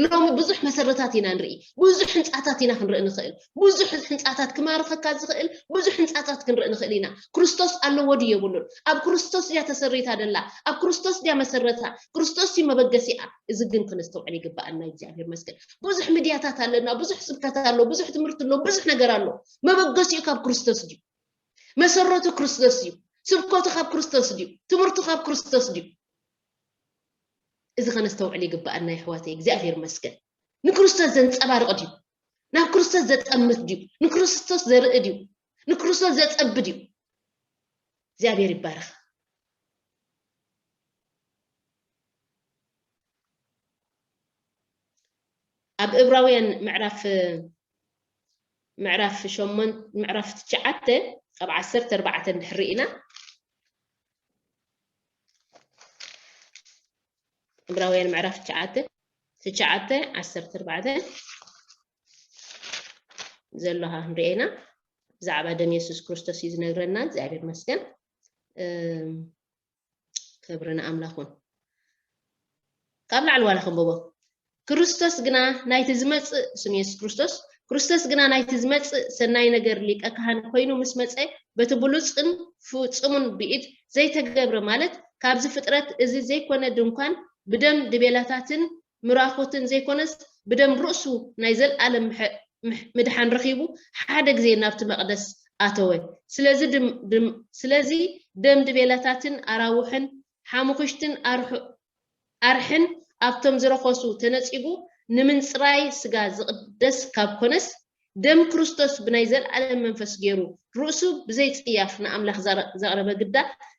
ሎሚ ብዙሕ መሰረታት ኢና ንርኢ፣ ብዙሕ ህንፃታት ኢና ክንርኢ ንኽእል። ብዙሕ ህንፃታት ክማርኸካ ዝኽእል ብዙሕ ህንፃታት ክንርኢ ንኽእል ኢና። ክርስቶስ ኣለዎ ድዩ የብሉን? ኣብ ክርስቶስ ድያ ተሰሪታ ደላ? ኣብ ክርስቶስ ድያ መሰረታ? ክርስቶስ እዩ መበገሲኣ። እዚ ግን ክንስተውዕል ይግባኣና። እግዚኣብሔር መስገን ብዙሕ ሚድያታት ኣለና፣ ብዙሕ ስብከት ኣሎ፣ ብዙሕ ትምህርቲ ኣሎ፣ ብዙሕ ነገር ኣሎ። መበገሲኡ ካብ ክርስቶስ ድዩ? መሰረቱ ክርስቶስ እዩ። ስብከቱ ካብ ክርስቶስ ድዩ? ትምህርቱ ካብ ክርስቶስ ድዩ? እዚ ከነስተውዕል ይግባኣና ይሕዋተይ። እግዚኣብሔር መስገን ንክርስቶስ ዘንጸባርቕ ድዩ? ናብ ክርስቶስ ዘጠምት ድዩ? ንክርስቶስ ዘርኢ ድዩ? ንክርስቶስ ዘጸቢ ድዩ? እግዚኣብሔር ይባረኽ። ኣብ እብራውያን ምዕራፍ ምዕራፍ ሸሞን ምዕራፍ ትሽዓተ ካብ ዓሰርተ ኣርባዕተ እንድሕር ርኢና፣ እብራውያን ምዕራፍ ትሽዓተ ትሽዓተ ዓሰርተ ኣርባዕተ ዘለኻ ክንሪኤና። ብዛዕባ ደም የሱስ ክርስቶስ እዩ ዝነግረና። እግዚኣብሔር መስገን። ክብሪ ንኣምላኽ ይኹን። ካብ ላዕሊ ዋላ ክንብቦ። ክርስቶስ ግና ናይቲ ዝመጽእ፣ ስም የሱስ ክርስቶስ፣ ክርስቶስ ግና ናይቲ ዝመጽእ ሰናይ ነገር ሊቀ ካህን ኮይኑ ምስ መጸ፣ በቲ ብሉጽን ፍጹምን ብኢድ ዘይተገብረ፣ ማለት ካብዚ ፍጥረት እዚ ዘይኮነ ድንኳን ብደም ድቤላታትን ምራኹትን ዘይኮነስ ብደም ርእሱ ናይ ዘልኣለም ምሕ- ምሕ- ምድሓን ረኺቡ ሓደ ግዜ ናብቲ መቕደስ ኣተወ። ስለዚ ድም- ድም- ስለዚ ደም ድቤላታትን ኣራውሕን ሓሙኽሽትን ኣርሑ- ኣርሕን ኣብቶም ዝረኸሱ ተነጺጉ ንምንጽራይ ስጋ ዝቕደስ ካብ ኮነስ፣ ደም ክርስቶስ ብናይ ዘልኣለም መንፈስ ገይሩ ርእሱ ብዘይ ጽያፍ ንኣምላኽ ዘረ- ዘቕረበ ግዳ፣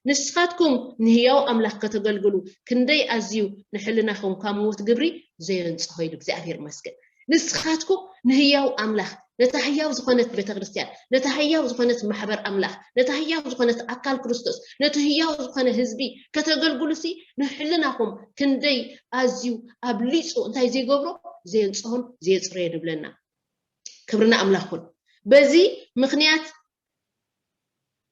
ንስኻትኩም ንህያው ኣምላኽ ከተገልግሉ ክንደይ ኣዝዩ ንሕልናኹም ካብ ምዉት ግብሪ ዘየንጽሆ ኢሉ። እግዚኣብሔር ይመስገን። ንስኻትኩም ንህያው ኣምላኽ፣ ነታ ህያው ዝኾነት ቤተ ክርስቲያን፣ ነታ ህያው ዝኾነት ማሕበር ኣምላኽ፣ ነታ ህያው ዝኾነት ኣካል ክርስቶስ፣ ነቲ ህያው ዝኾነ ህዝቢ ከተገልግሉሲ ንሕልናኹም ክንደይ ኣዝዩ ኣብሊጹ እንታይ ዘይገብሮ ዘየንጽሆን ዘየጽረዮን ይብለና። ክብርና ኣምላኽ ኩን። በዚ ምኽንያት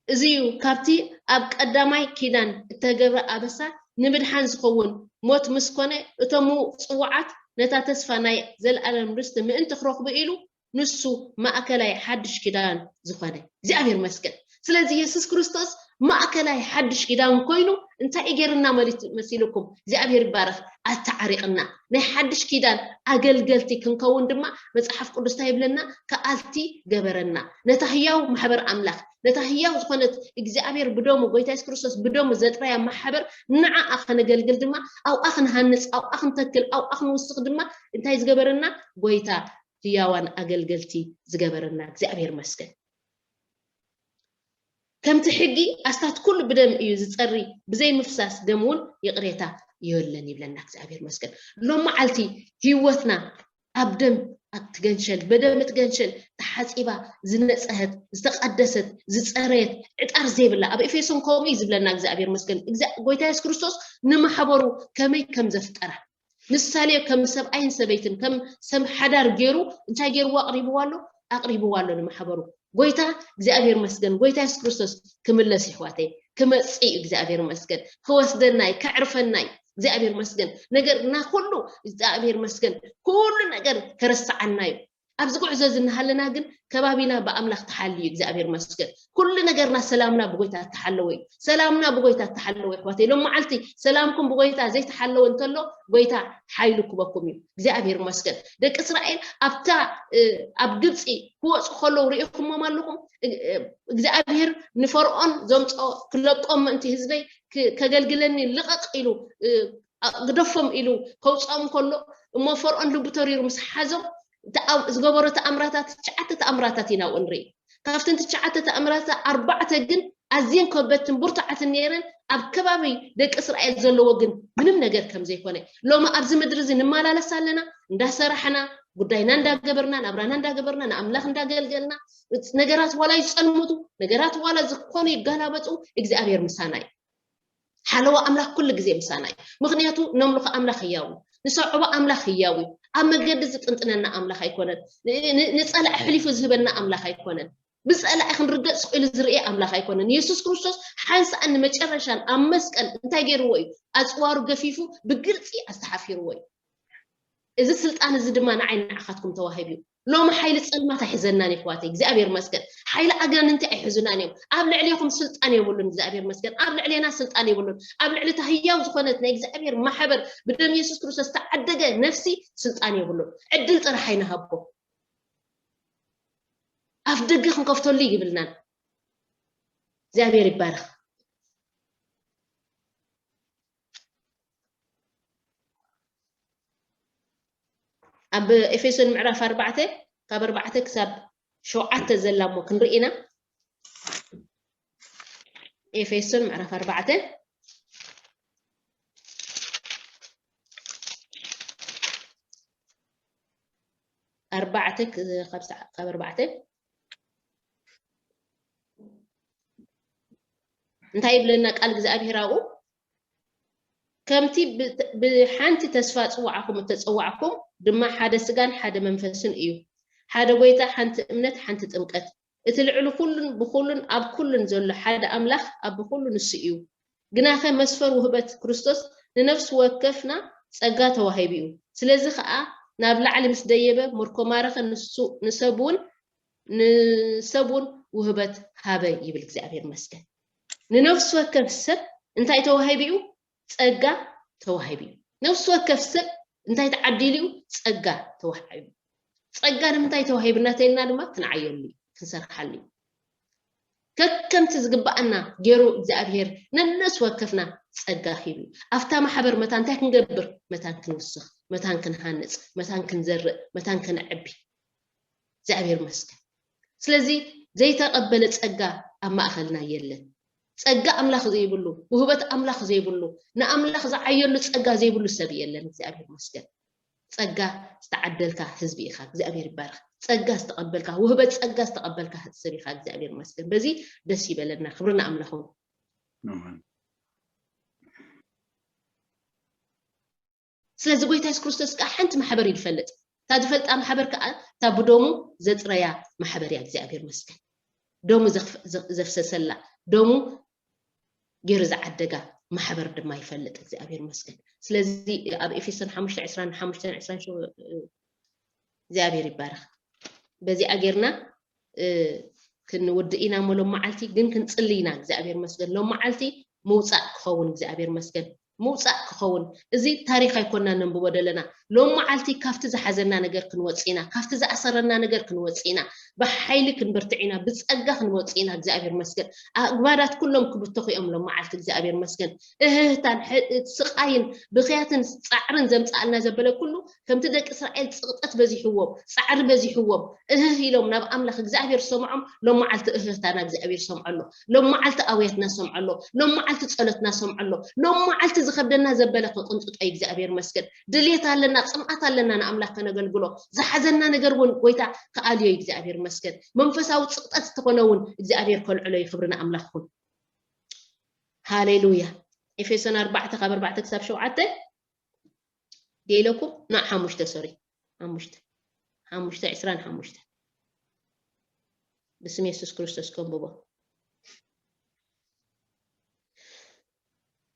እዚ እዩ ካብቲ ኣብ ቀዳማይ ኪዳን እተገብረ ኣበሳ ንምድሓን ዝኸውን ሞት ምስ ኮነ፣ እቶም ጽዉዓት ነታ ተስፋ ናይ ዘለኣለም ርስቲ ምእንቲ ክረኽቡ ኢሉ ንሱ ማእከላይ ሓድሽ ኪዳን ዝኾነ። እግዚኣብሔር ይመስገን። ስለዚ የሱስ ክርስቶስ ማእከላይ ሓድሽ ኪዳን ኮይኑ እንታይ እዩ ገይርና መሊት- መሲልኩም? እግዚኣብሔር ይባረኽ። ኣተዓሪቕና። ናይ ሓድሽ ኪዳን ኣገልገልቲ ክንከውን ድማ መጽሓፍ ቅዱስ እንታይ ይብለና? ከኣልቲ ገበረና። ነታ ህያው ማሕበር ኣምላኽ፣ ነታ ህያው ዝኾነት እግዚኣብሔር ብደሙ፣ ጎይታ የሱስ ክርስቶስ ብደሙ ዘጥረያ ማሕበር ንዓኣ ከነገልግል ድማ ኣብኣ ክንሃንጽ፣ ኣብኣ ክንተክል፣ ኣብኣ ክንውስኽ ድማ እንታይ ዝገበረና? ጎይታ ህያዋን ኣገልገልቲ ዝገበረና እግዚኣብሔር ይመስገን። ከምቲ ሕጊ ኣስታት ኩሉ ብደም እዩ ዝጸሪ፣ ብዘይ ምፍሳስ ደም እውን ይቕሬታ የለን ይብለና እግዚኣብሔር ይመስገን። ሎም መዓልቲ ህይወትና ኣብ ደም እትገንሸል፣ በደም እትገንሸል፣ ተሓጺባ ዝነጸሀት፣ ዝተቐደሰት፣ ዝጸረየት፣ ዕጣር ዘይብላ፣ ኣብ ኤፌሶን ከምኡ እዩ ዝብለና እግዚኣብሔር ይመስገን። እግዚኣብ- ጎይታ የሱስ ክርስቶስ ንማሕበሩ ከመይ ከም ዘፍቀራ፣ ምሳሌ ከም ሰብኣይን ሰበይትን ከም ሰብ ሓዳር ገይሩ እንታይ ገይርዎ ኣቕሪብዎ ኣሎ? ኣቕሪብዎ ኣሎ ንማሕበሩ። ጎይታ እግዚኣብሔር መስገን። ጎይታ የሱስ ክርስቶስ ክምለስ ይሕዋተይ ክመጽእ እዩ። እግዚኣብሔር መስገን ክወስደና እዩ፣ ከዕርፈና እዩ። እግዚኣብሔር መስገን ነገርና ኩሉ እግዚኣብሔር መስገን ኩሉ ነገር ከረስዓና እዩ። ኣብዚ ጉዕዞ እዚ እናሃለና ግን ከባቢና ብኣምላኽ ተሓልዩ እዩ። እግዚኣብሔር መስገን ኩሉ ነገርና ሰላምና ብጎይታ ተሓለወ እዩ። ሰላምና ብጎይታ ተሓለወ ይሕዋተይ። ሎም መዓልቲ ሰላምኩም ብጎይታ ዘይተሓለወ እንተሎ ጎይታ ሓይሉ ክበኩም እዩ። እግዚኣብሔር መስገን። ደቂ እስራኤል ኣብታ እ፣ ኣብ ግብፂ ክወፁ ከለዉ ርኢኹሞም ኣለኹም። እ፣ እ፣ እግዚኣብሔር ንፈርዖን ዘምፅኦ ክለቆም ምእንቲ ህዝበይ ክ- ከገልግለኒ ልቐቕ ኢሉ እ፣ ኣግደፎም ኢሉ ከውፅኦም ከሎ እሞ ፈርዖን ልቡ ተሪሩ ምስ ሓዞም ተኣ- ዝገበሮ ተኣምራታት ትሽዓተ ተኣምራታት ኢና ኣብኡ ንርኢ። ካብተን ትሽዓተ ተኣምራታት ኣርባዕተ ግን ኣዝየን ከበድትን ብርቱዓትን ነይረን። ኣብ ከባቢ ደቂ እስራኤል ዘለዎ ግን ምንም ነገር ከም ዘይኮነ፣ ሎሚ ኣብዚ ምድሪ እዚ ንመላለስ ኣለና፣ እንዳሰራሕና፣ ጉዳይና እንዳገበርና፣ ናብራና እንዳገበርና፣ ንኣምላኽ እንዳገልገልና፣ ነገራት ዋላ ይጸልምቱ፣ ነገራት ዋላ ዝኾነ ይገላበጡ፣ እግዚኣብሔር ምሳና እዩ። ሓለዋ ኣምላኽ ኩሉ ግዜ ምሳና እዩ። ምኽንያቱ ነምልኾ ኣምላኽ ህያው እዩ። ንሰዕቦ ኣምላኽ ህያው እዩ። ኣብ መገዲ ዝጥንጥነና ኣምላኽ ኣይኮነን። ን- ን- ንጸላኢ ኣሕሊፉ ዝህበና ኣምላኽ ኣይኮነን። ብጸላኢ ክንርገጽ ስቕ ኢሉ ዝርእየ ኣምላኽ ኣይኮነን። የሱስ ክርስቶስ ሓንሳእን ንመጨረሻን ኣብ መስቀል እንታይ ገይርዎ እዩ? ኣጽዋሩ ገፊፉ ብግልጺ ኣስተሓፊርዎ እዩ። እዚ ስልጣን እዚ ድማ ንዓይ ንዓኻትኩም ተዋሂቡ እዩ። ሎሚ ሓይሊ ጸልማት ኣይሕዘናን እዩ፣ ኣሕዋተይ። እግዚኣብሔር መስገን። ሓይሊ ኣጋንንቲ ኣይሕዙናን እዮም። ኣብ ልዕሌኹም ስልጣን የብሉን፣ እግዚኣብሔር መስገን። ኣብ ልዕሌና ስልጣን የብሉን። ኣብ ልዕሊ እታ ህያው ዝኾነት ናይ እግዚኣብሔር ማሕበር ብደም የሱስ ክርስቶስ ተዓደገ ነፍሲ ስልጣን የብሉን። ዕድል ጥራሕ ኣይንሃቦ። ኣፍ ደገ ክንከፍተሉ ይብልናን። እግዚኣብሔር ይባረኽ። ኣብ ኤፌሶን ምዕራፍ ኣርባዕተ ካብ ኣርባዕተ ክሳብ ሸውዓተ ዘላ እሞ ክንርኢ ኢና። ኤፌሶን ምዕራፍ ኣርባዕተ ኣርባዕተ ክ- ካብ ሰዓ- ካብ ኣርባዕተ እንታይ ይብለና ቃል እግዚኣብሔር ኣብኡ? ከምቲ ብ- ብሓንቲ ተስፋ ጽዋዕኩም እተጸዋዕኩም ድማ ሓደ ስጋን ሓደ መንፈስን እዩ፣ ሓደ ጎይታ፣ ሓንቲ እምነት፣ ሓንቲ ጥምቀት፣ እቲ ልዕሊ ኩሉን ብኩሉን ኣብ ኩሉን ዘሎ ሓደ ኣምላኽ ኣብ ብኩሉ ንሱ እዩ። ግናኸ መስፈር ውህበት ክርስቶስ ንነፍሲ ወከፍና ጸጋ ተዋሂቡ እዩ። ስለዚ ኸኣ ናብ ላዕሊ ምስ ደየበ ምርኮ ማረኸ፣ ንሱ ንሰብ እውን ንሰብ እውን ውህበት ሃበ ይብል እግዚኣብሔር መስገን። ንነፍሲ ወከፍ ሰብ እንታይ ተዋሂቡ እዩ? ጸጋ ተዋሂቡ እዩ። ነፍሲ ወከፍ ሰብ እንታይ ተዓዲሉ እዩ? ጸጋ ተዋሂቡ። ጸጋ ንምንታይ ተዋሂብና ተይልና ድማ ክንዓየሉ እዩ፣ ክንሰርሓሉ እዩ። ከከምቲ ዝግባኣና ገይሩ እግዚኣብሔር ነነፍሲ ወከፍና ጸጋ ሂቡ። ኣብታ ማሕበር መታን እንታይ ክንገብር? መታን ክንውስኽ፣ መታን ክንሃንጽ፣ መታን ክንዘርእ፣ መታን ክንዕቢ። እግዚኣብሔር መስገን። ስለዚ ዘይተቐበለ ጸጋ ኣብ ማእኸልና የለን። ጸጋ ኣምላኽ ዘይብሉ፣ ውህበት ኣምላኽ ዘይብሉ፣ ንኣምላኽ ዝዓየሉ ጸጋ ዘይብሉ ሰብ የለን። እግዚኣብሔር መስገን። ጸጋ ዝተዓደልካ ህዝቢ ኢኻ። እግዚኣብሔር ይባረኽ። ጸጋ ዝተቐበልካ፣ ውህበት ጸጋ ዝተቐበልካ ሰብ ኢኻ። እግዚኣብሔር መስገን። በዚ ደስ ይበለና። ክብሪ ንኣምላኽ ይኹን። ኣሜን። ስለዚ ጎይታ የሱስ ክርስቶስ ከዓ ሓንቲ ማሕበር እዩ ዝፈልጥ። እታ ዝፈልጣ ማሕበር ከዓ እታ ብደሙ ዘጽረያ ማሕበር እያ። እግዚኣብሔር መስገን። ደሙ ዘፍ- ዘ- ዘፍሰሰላ፣ ደሙ ገይሩ ዝዓደጋ ማሕበር ድማ ይፈልጥ። እግዚኣብሔር መስገን። ስለዚ ኣብ ኤፌሶን ሓሙሽተ ዕስራን ሓሙሽተን ዕስራን እግዚኣብሔር ይባረኽ። በዚኣ ጌርና ክንውድእ ኢና እሞ ሎም መዓልቲ ግን ክንጽሊ ኢና። እግዚኣብሔር መስገን። ሎም መዓልቲ ምውፃእ ክኸውን፣ እግዚኣብሔር መስገን፣ ምውፃእ ክኸውን። እዚ ታሪክ ኣይኮና ነንብቦ ዘለና። ሎም መዓልቲ ካብቲ ዝሓዘና ነገር ክንወፅ ኢና፣ ካብቲ ዝኣሰረና ነገር ክንወፅ ኢና። ብሓይሊ ክንበርትዕ ኢና፣ ብፀጋ ክንወፅ ኢና። እግዚኣብሔር መስገን። ኣግባዳት ኩሎም ክብተኹ እዮም ሎም መዓልቲ። እግዚኣብሔር መስገን። እህህታን ሕ- ስቃይን ብክያትን ፃዕርን ዘምፃኣልና ዘበለ ኩሉ ከምቲ ደቂ እስራኤል ፅቕጠት በዚሕዎም፣ ፃዕሪ በዚሕዎም፣ እህህ ኢሎም ናብ ኣምላኽ እግዚኣብሔር ዝሰምዖም፣ ሎም መዓልቲ እህህታና እግዚኣብሔር ሰምዖ ኣሎ። ሎም መዓልቲ ኣውያትና ሰምዖ ኣሎ። ሎም መዓልቲ ጸሎትና ሰምዖ ኣሎ። ሎም መዓልቲ ዝኸብደና ዘበለ ከቕንጥጦ እዩ እግዚኣብሔር መስገን። ድልየት ኣለና፣ ጽምኣት ኣለና ንኣምላኽ ከነገልግሎ። ዝሓዘና ነገር እውን ጎይታ ክኣልዮ እዩ እግዚኣብሔር መስገን። መንፈሳዊ ጽቕጠት ዝተኾነ እውን እግዚኣብሔር ከልዕሎ እዩ። ክብሪ ንኣምላኽ ይኹን። ሃሌሉያ። ኤፌሶን ኣርባዕተ ካብ ኣርባዕተ ክሳብ ሸውዓተ ዲለኩም ና ሓሙሽተ ሶሪ ሓሙሽተ ሓሙሽተ ዕስራን ሓሙሽተ ብስም የሱስ ክርስቶስ ከንብቦ።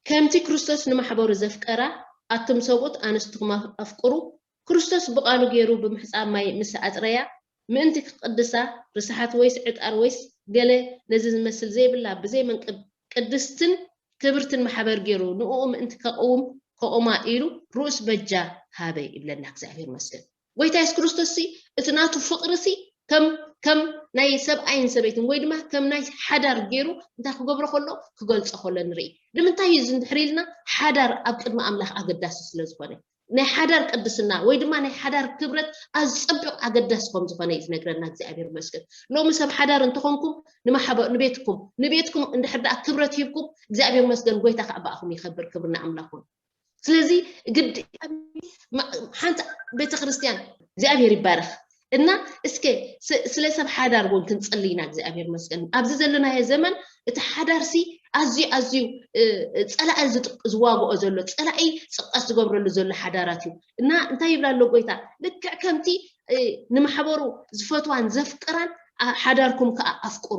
ከምቲ ክርስቶስ ንማሕበሩ ዘፍቀራ ኣቱም ሰብኡት ኣንስትኹም ኣፍቅሩ። ክርስቶስ ብቓሉ ገይሩ ብምሕጻብ ማይ ምስ ኣጽረያ ምእንቲ ክቕድሳ ርስሓት ወይስ ዕጣር ወይስ ገለ ነዚ ዝመስል ዘይብላ ብዘይ መንቅብ ቅድስትን ክብርትን ማሕበር ገይሩ ንእኡ ምእንቲ ከቕውም ከቑማ ኢሉ ርኡስ በጃ ሃበ ይብለና እግዚኣብሔር መስገን። ጎይታ የሱስ ክርስቶስ ሲ እቲ ናቱ ፍቕሪ ሲ ከም ከም ናይ ሰብኣይን ሰበይትን ወይ ድማ ከም ናይ ሓዳር ገይሩ እንታይ ክገብሮ ከሎ ክገልጾ ከሎ ንርኢ። ንምንታይ እዩ እዚ እንድሕር ኢልና ሓዳር ኣብ ቅድሚ ኣምላኽ ኣገዳሲ ስለ ዝኾነ ናይ ሓዳር ቅድስና ወይ ድማ ናይ ሓዳር ክብረት ኣዝጸብቕ ኣገዳሲ ከም ዝኾነ እዩ ዝነግረና እግዚኣብሔር መስገን። ሎሚ ሰብ ሓዳር እንተኾንኩም ንማሓበ ንቤትኩም ንቤትኩም እንድሕር ደኣ ክብረት ሂብኩም እግዚኣብሔር መስገን ጎይታ ከዓ ብኣኹም ይኸብር። ክብርና ኣምላኹን ስለዚ ግዲ ሓንቲ ቤተክርስትያን እግዚኣብሔር ይባረኽ እና እስከ ስለ ሰብ ሓዳር እውን ክንጽሊ ኢና እግዚኣብሔር መስገን ኣብዚ ዘለናዮ ዘመን እቲ ሓዳር ሲ ኣዝዩ ኣዝዩ ፀላኢ ዝዋግኦ ዘሎ ፀላኢ ፅቕጠት ዝገብረሉ ዘሎ ሓዳራት እዩ እና እንታይ ይብላ ኣሎ ጎይታ ልክዕ ከምቲ ንማሕበሩ ዝፈትዋን ዘፍቅራን ሓዳርኩም ከዓ ኣፍቅሩ፣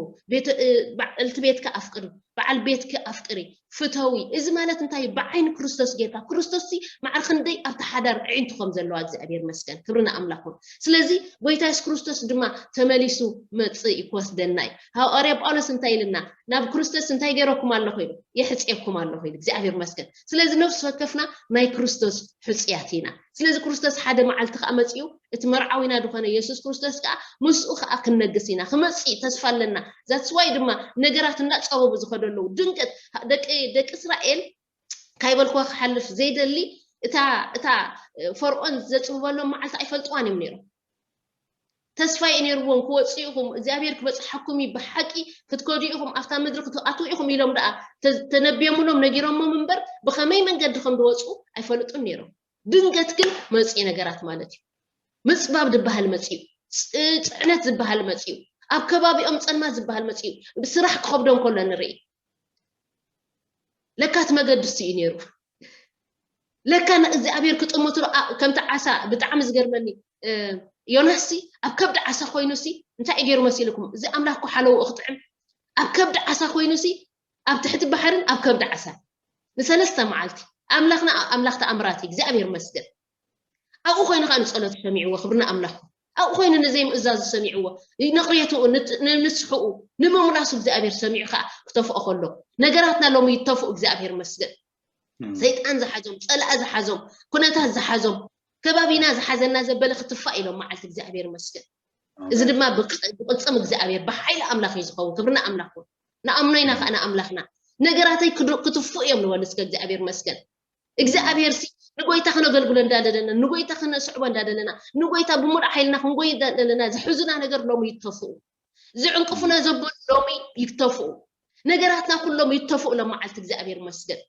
በዓልቲ ቤትካ ኣፍቅሪ፣ በዓል ቤትኪ ኣፍቅሪ፣ ፍተዊ። እዚ ማለት እንታይ እዩ? ብዓይኒ ክርስቶስ ጌርካ፣ ክርስቶስ ሲ ማዕረ ክንደይ ኣብቲ ሓዳር ኣዒንቱ ከም ዘለዋ እግዚኣብሔር መስገን፣ ክብሪ ንኣምላኽ ይኹን። ስለዚ ጎይታ የሱስ ክርስቶስ ድማ ተመሊሱ መጽእ እዩ ክወስደና እዩ። ሃዋርያ ጳውሎስ እንታይ ኢልና? ናብ ክርስቶስ እንታይ ገይረኩም ኣለኹ ኢሉ? የሕጽየኩም ኣለኹ ኢሉ። እግዚኣብሔር መስገን። ስለዚ ነፍሲ ወከፍና ናይ ክርስቶስ ሕጽያት ኢና። ስለዚ ክርስቶስ ሓደ መዓልቲ ከዓ መጺኡ እቲ መርዓዊና ዝኾነ የሱስ ክርስቶስ ከዓ ምስኡ ከዓ ክንነግስ ኢና። ክመጽእ ተስፋ ኣለና። ዛትስዋይ ድማ ነገራት እናጸበቡ ዝኸደለዉ ድንገት ደቂ ደቂ እስራኤል ካይበልክዋ ክሓልፍ ዘይደሊ እታ እታ ፈርዖን ዘጽብበሎም መዓልቲ ኣይፈልጥዋን እዮም ነይሮም። ተስፋ እዩ ነይርዎም። ክወፁ ኢኹም፣ እግዚኣብሔር ክበፅሓኩም እዩ፣ ብሓቂ ክትከዱ ኢኹም፣ ኣብታ ምድሪ ክትኣትዉ ኢኹም ኢሎም ደኣ ተነቢዮምሎም ነጊሮሞም እምበር ብኸመይ መንገዲ ከም ዝወፁ ኣይፈልጡን ነይሮም። ድንገት ግን መፅኡ ነገራት ማለት እዩ። ምፅባብ ዝበሃል መፅኡ፣ ፅዕነት ዝበሃል መፅኡ፣ ኣብ ከባቢኦም ፀልማት ዝበሃል መፅኡ፣ ብስራሕ ክኸብዶም ከሎ ንርኢ። ለካ እቲ መገዲ እሱ እዩ ነይሩ። ለካ እግዚኣብሔር ክጥምቱ ከምቲ ዓሳ። ብጣዕሚ ዝገርመኒ ዮናስ ሲ ኣብ ከብዲ ዓሳ ኮይኑ ሲ እንታይ እዩ ገይሩ መሲልኩም? እዚ ኣምላኽ እኮ ሓለውኡ ክጥዕም ኣብ ከብዲ ዓሳ ኮይኑ ሲ ኣብ ትሕቲ ባሕርን ኣብ ከብዲ ዓሳ ንሰለስተ መዓልቲ ኣምላኽና ኣምላኽ ተኣምራት እዩ። እግዚኣብሔር መስገን። ኣብኡ ኮይኑ ከዓ ንጸሎቱ ሰሚዕዎ። ክብሪ ንኣምላኽ። ኣብኡ ኮይኑ ንዘይምእዛዙ ሰሚዕዎ። ንቕሬትኡ፣ ንንስሕኡ፣ ንምምላሱ እግዚኣብሔር ሰሚዑ ከዓ ክተፍኦ ከሎ ነገራትና ሎሚ ይተፍኡ። እግዚኣብሔር መስገን። ሰይጣን ዝሓዞም፣ ጸላእ ዝሓዞም፣ ኩነታት ዝሓዞም፣ ከባቢና ዝሓዘና ዘበለ ክትፋእ ኢሎም መዓልቲ እግዚኣብሔር መስገን። እዚ ድማ ብቅጽም እግዚኣብሔር ብሓይሊ ኣምላኽ እዩ ዝኸውን። ክብሪ ንኣምላኽ። ንኣምኖ ኢና ከዓ ንኣምላኽና። ነገራተይ ክትፉእ እዮም ንበሉ እስከ እግዚኣብሔር መስገን። እግዚኣብሔር ሲ ንጎይታ ክነገልግሎ እንዳደለና ንጎይታ ክነስዕቦ እንዳደለና ንጎይታ ብምሉእ ሓይልና ክንጎይ እንዳደለና ዝሕዙና ነገር ሎሚ ይተፍኡ። ዝዕንቅፉና ዘበሉ ሎሚ ይተፍኡ። ነገራትና ኩሎም ይተፍኡ ሎም መዓልቲ እግዚኣብሔር መስገን።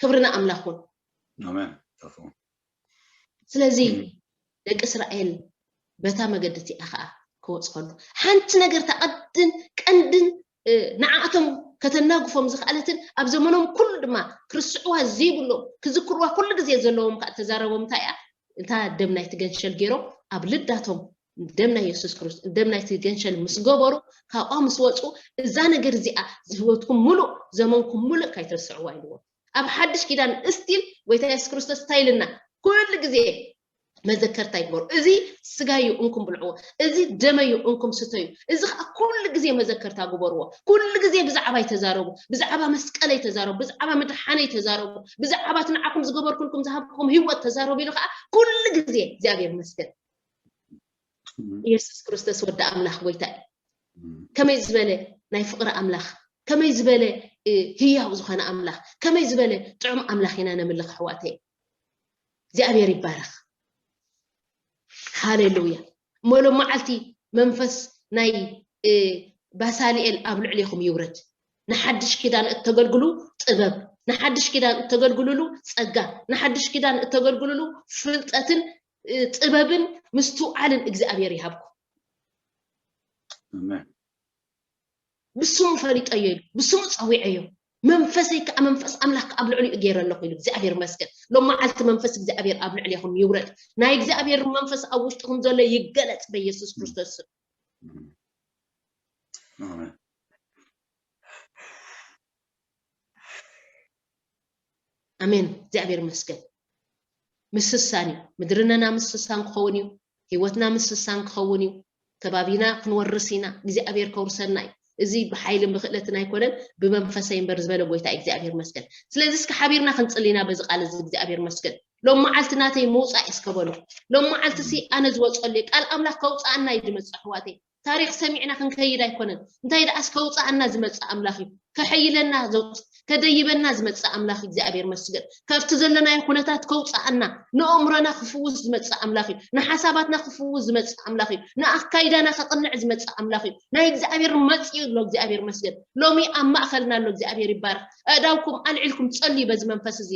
ክብርና ኣምላኽ እውን። ስለዚ ደቂ እስራኤል በታ መገዲ እቲኣ ከዓ ክወፅ ከሎ ሓንቲ ነገር ተቐድን ቀንድን ንዓኣቶም ከተናግፎም ዝኽኣለትን ኣብ ዘመኖም ኩሉ ድማ ክርስዕዋ ዘይብሎም ክዝክርዋ ኩሉ ግዜ ዘለዎም ከዓ ተዛረቦም እንታይ እያ? እንታ ደም ናይቲ ገንሸል ገይሮም ኣብ ልዳቶም ደም ናይ የሱስ ክርስቶስ ደም ናይቲ ገንሸል ምስ ገበሩ ካብኣ ምስ ወፁ እዛ ነገር እዚኣ ዝህወትኩም ሙሉእ ዘመንኩም ሙሉእ ካይትረስዕዋ ኢልዎም። ኣብ ሓድሽ ኪዳን እስቲል ጎይታ የሱስ ክርስቶስ እንታይ ኢልና? ኩሉ ግዜ መዘከርታ ይግበሩ። እዚ ስጋዩ እንኩም ብልዕዎ፣ እዚ ደመዩ እንኩም ስተዩ፣ እዚ ከዓ ኩሉ ግዜ መዘከርታ ግበርዎ። ኩሉ ግዜ ብዛዕባይ ተዛረቡ፣ ብዛዕባ መስቀለይ ተዛረቡ፣ ብዛዕባ ምድሓነይ ተዛረቡ፣ ብዛዕባ እቲ ንዓኹም ዝገበርኩልኩም ዝሃብኩም ህይወት ተዛረቡ ኢሉ ከዓ ኩሉ ግዜ እግዚኣብሔር መስገን። ኢየሱስ ክርስቶስ ወዲ ኣምላኽ ጎይታ እዩ። ከመይ ዝበለ ናይ ፍቕሪ ኣምላኽ፣ ከመይ ዝበለ ህያው ዝኾነ ኣምላኽ፣ ከመይ ዝበለ ጥዑም ኣምላኽ ኢና ነምልኽ ኣሕዋተይ። እግዚኣብሔር ይባረኽ። ሃሌሉያ። እሞ ሎም መዓልቲ መንፈስ ናይ ባሳልኤል ኣብ ልዕሌኹም ይውረድ። ንሓድሽ ኪዳን እተገልግሉ ጥበብ፣ ንሓድሽ ኪዳን እተገልግልሉ ጸጋ፣ ንሓድሽ ኪዳን እተገልግልሉ ፍልጠትን ጥበብን ምስትውዓልን እግዚኣብሔር ይሃብኩም። ብስሙ ፈሊጠዮ ኢሉ ብስሙ ፀዊዐዮ። መንፈሰይ ከዓ መንፈስ ኣምላኽ ከዓ ኣብ ልዕሊኡ ገይረ ኣለኹ ኢሉ እግዚኣብሔር መስገን። ሎም መዓልቲ መንፈስ እግዚኣብሔር ኣብ ልዕሌኹም ይውረድ። ናይ እግዚኣብሔር መንፈስ ኣብ ውሽጥኹም ዘሎ ይገለፅ በኢየሱስ ክርስቶስ ስም። ኣሜን። እግዚኣብሔር መስገን። ምስሳን እዩ። ምድርነና ምስሳን ክኸውን እዩ። ህይወትና ምስሳን ክኸውን እዩ። ከባቢና ክንወርስ ኢና። እግዚኣብሔር ከውርሰና እዩ። እዚ ብሓይልን ብክእለትን ኣይኮነን ብመንፈሰይ እምበር ዝበለ ጎይታ እግዚኣብሔር መስገን። ስለዚ እስኪ ሓቢርና ክንፅሊና በዚ ቃል እዚ እግዚኣብሔር መስገን። ሎም መዓልቲ ናተይ ምውፃእ እስከ በሉ። ሎም መዓልቲ ሲ ኣነ ዝወፀሉ ቃል ኣምላኽ ከውፃኣና እዩ ዝመፅእ ኣሕዋተይ። ታሪኽ ሰሚዕና ክንከይድ ኣይኮነን። እንታይ ደኣስ ከውፃኣና ዝመፅእ ኣምላኽ እዩ። ከሐይለና ዘውፅ ከደይበና ዝመፅእ ኣምላኽ እግዚኣብሔር መስገን። ካብቲ ዘለናዮ ኩነታት ከውፃኣና ንኣእምሮና ክፍውስ ዝመፅእ ኣምላኽ እዩ። ንሓሳባትና ክፍውስ ዝመፅእ ኣምላኽ እዩ። ንኣካይዳና ከቕንዕ ዝመፅእ ኣምላኽ እዩ። ናይ እግዚኣብሔር መፅኡ ኣሎ እግዚኣብሔር መስገን። ሎሚ ኣብ ማእኸልና ኣሎ እግዚኣብሔር ይባረኽ። ኣእዳውኩም ኣልዒልኩም ፀልዩ በዚ መንፈስ እዚ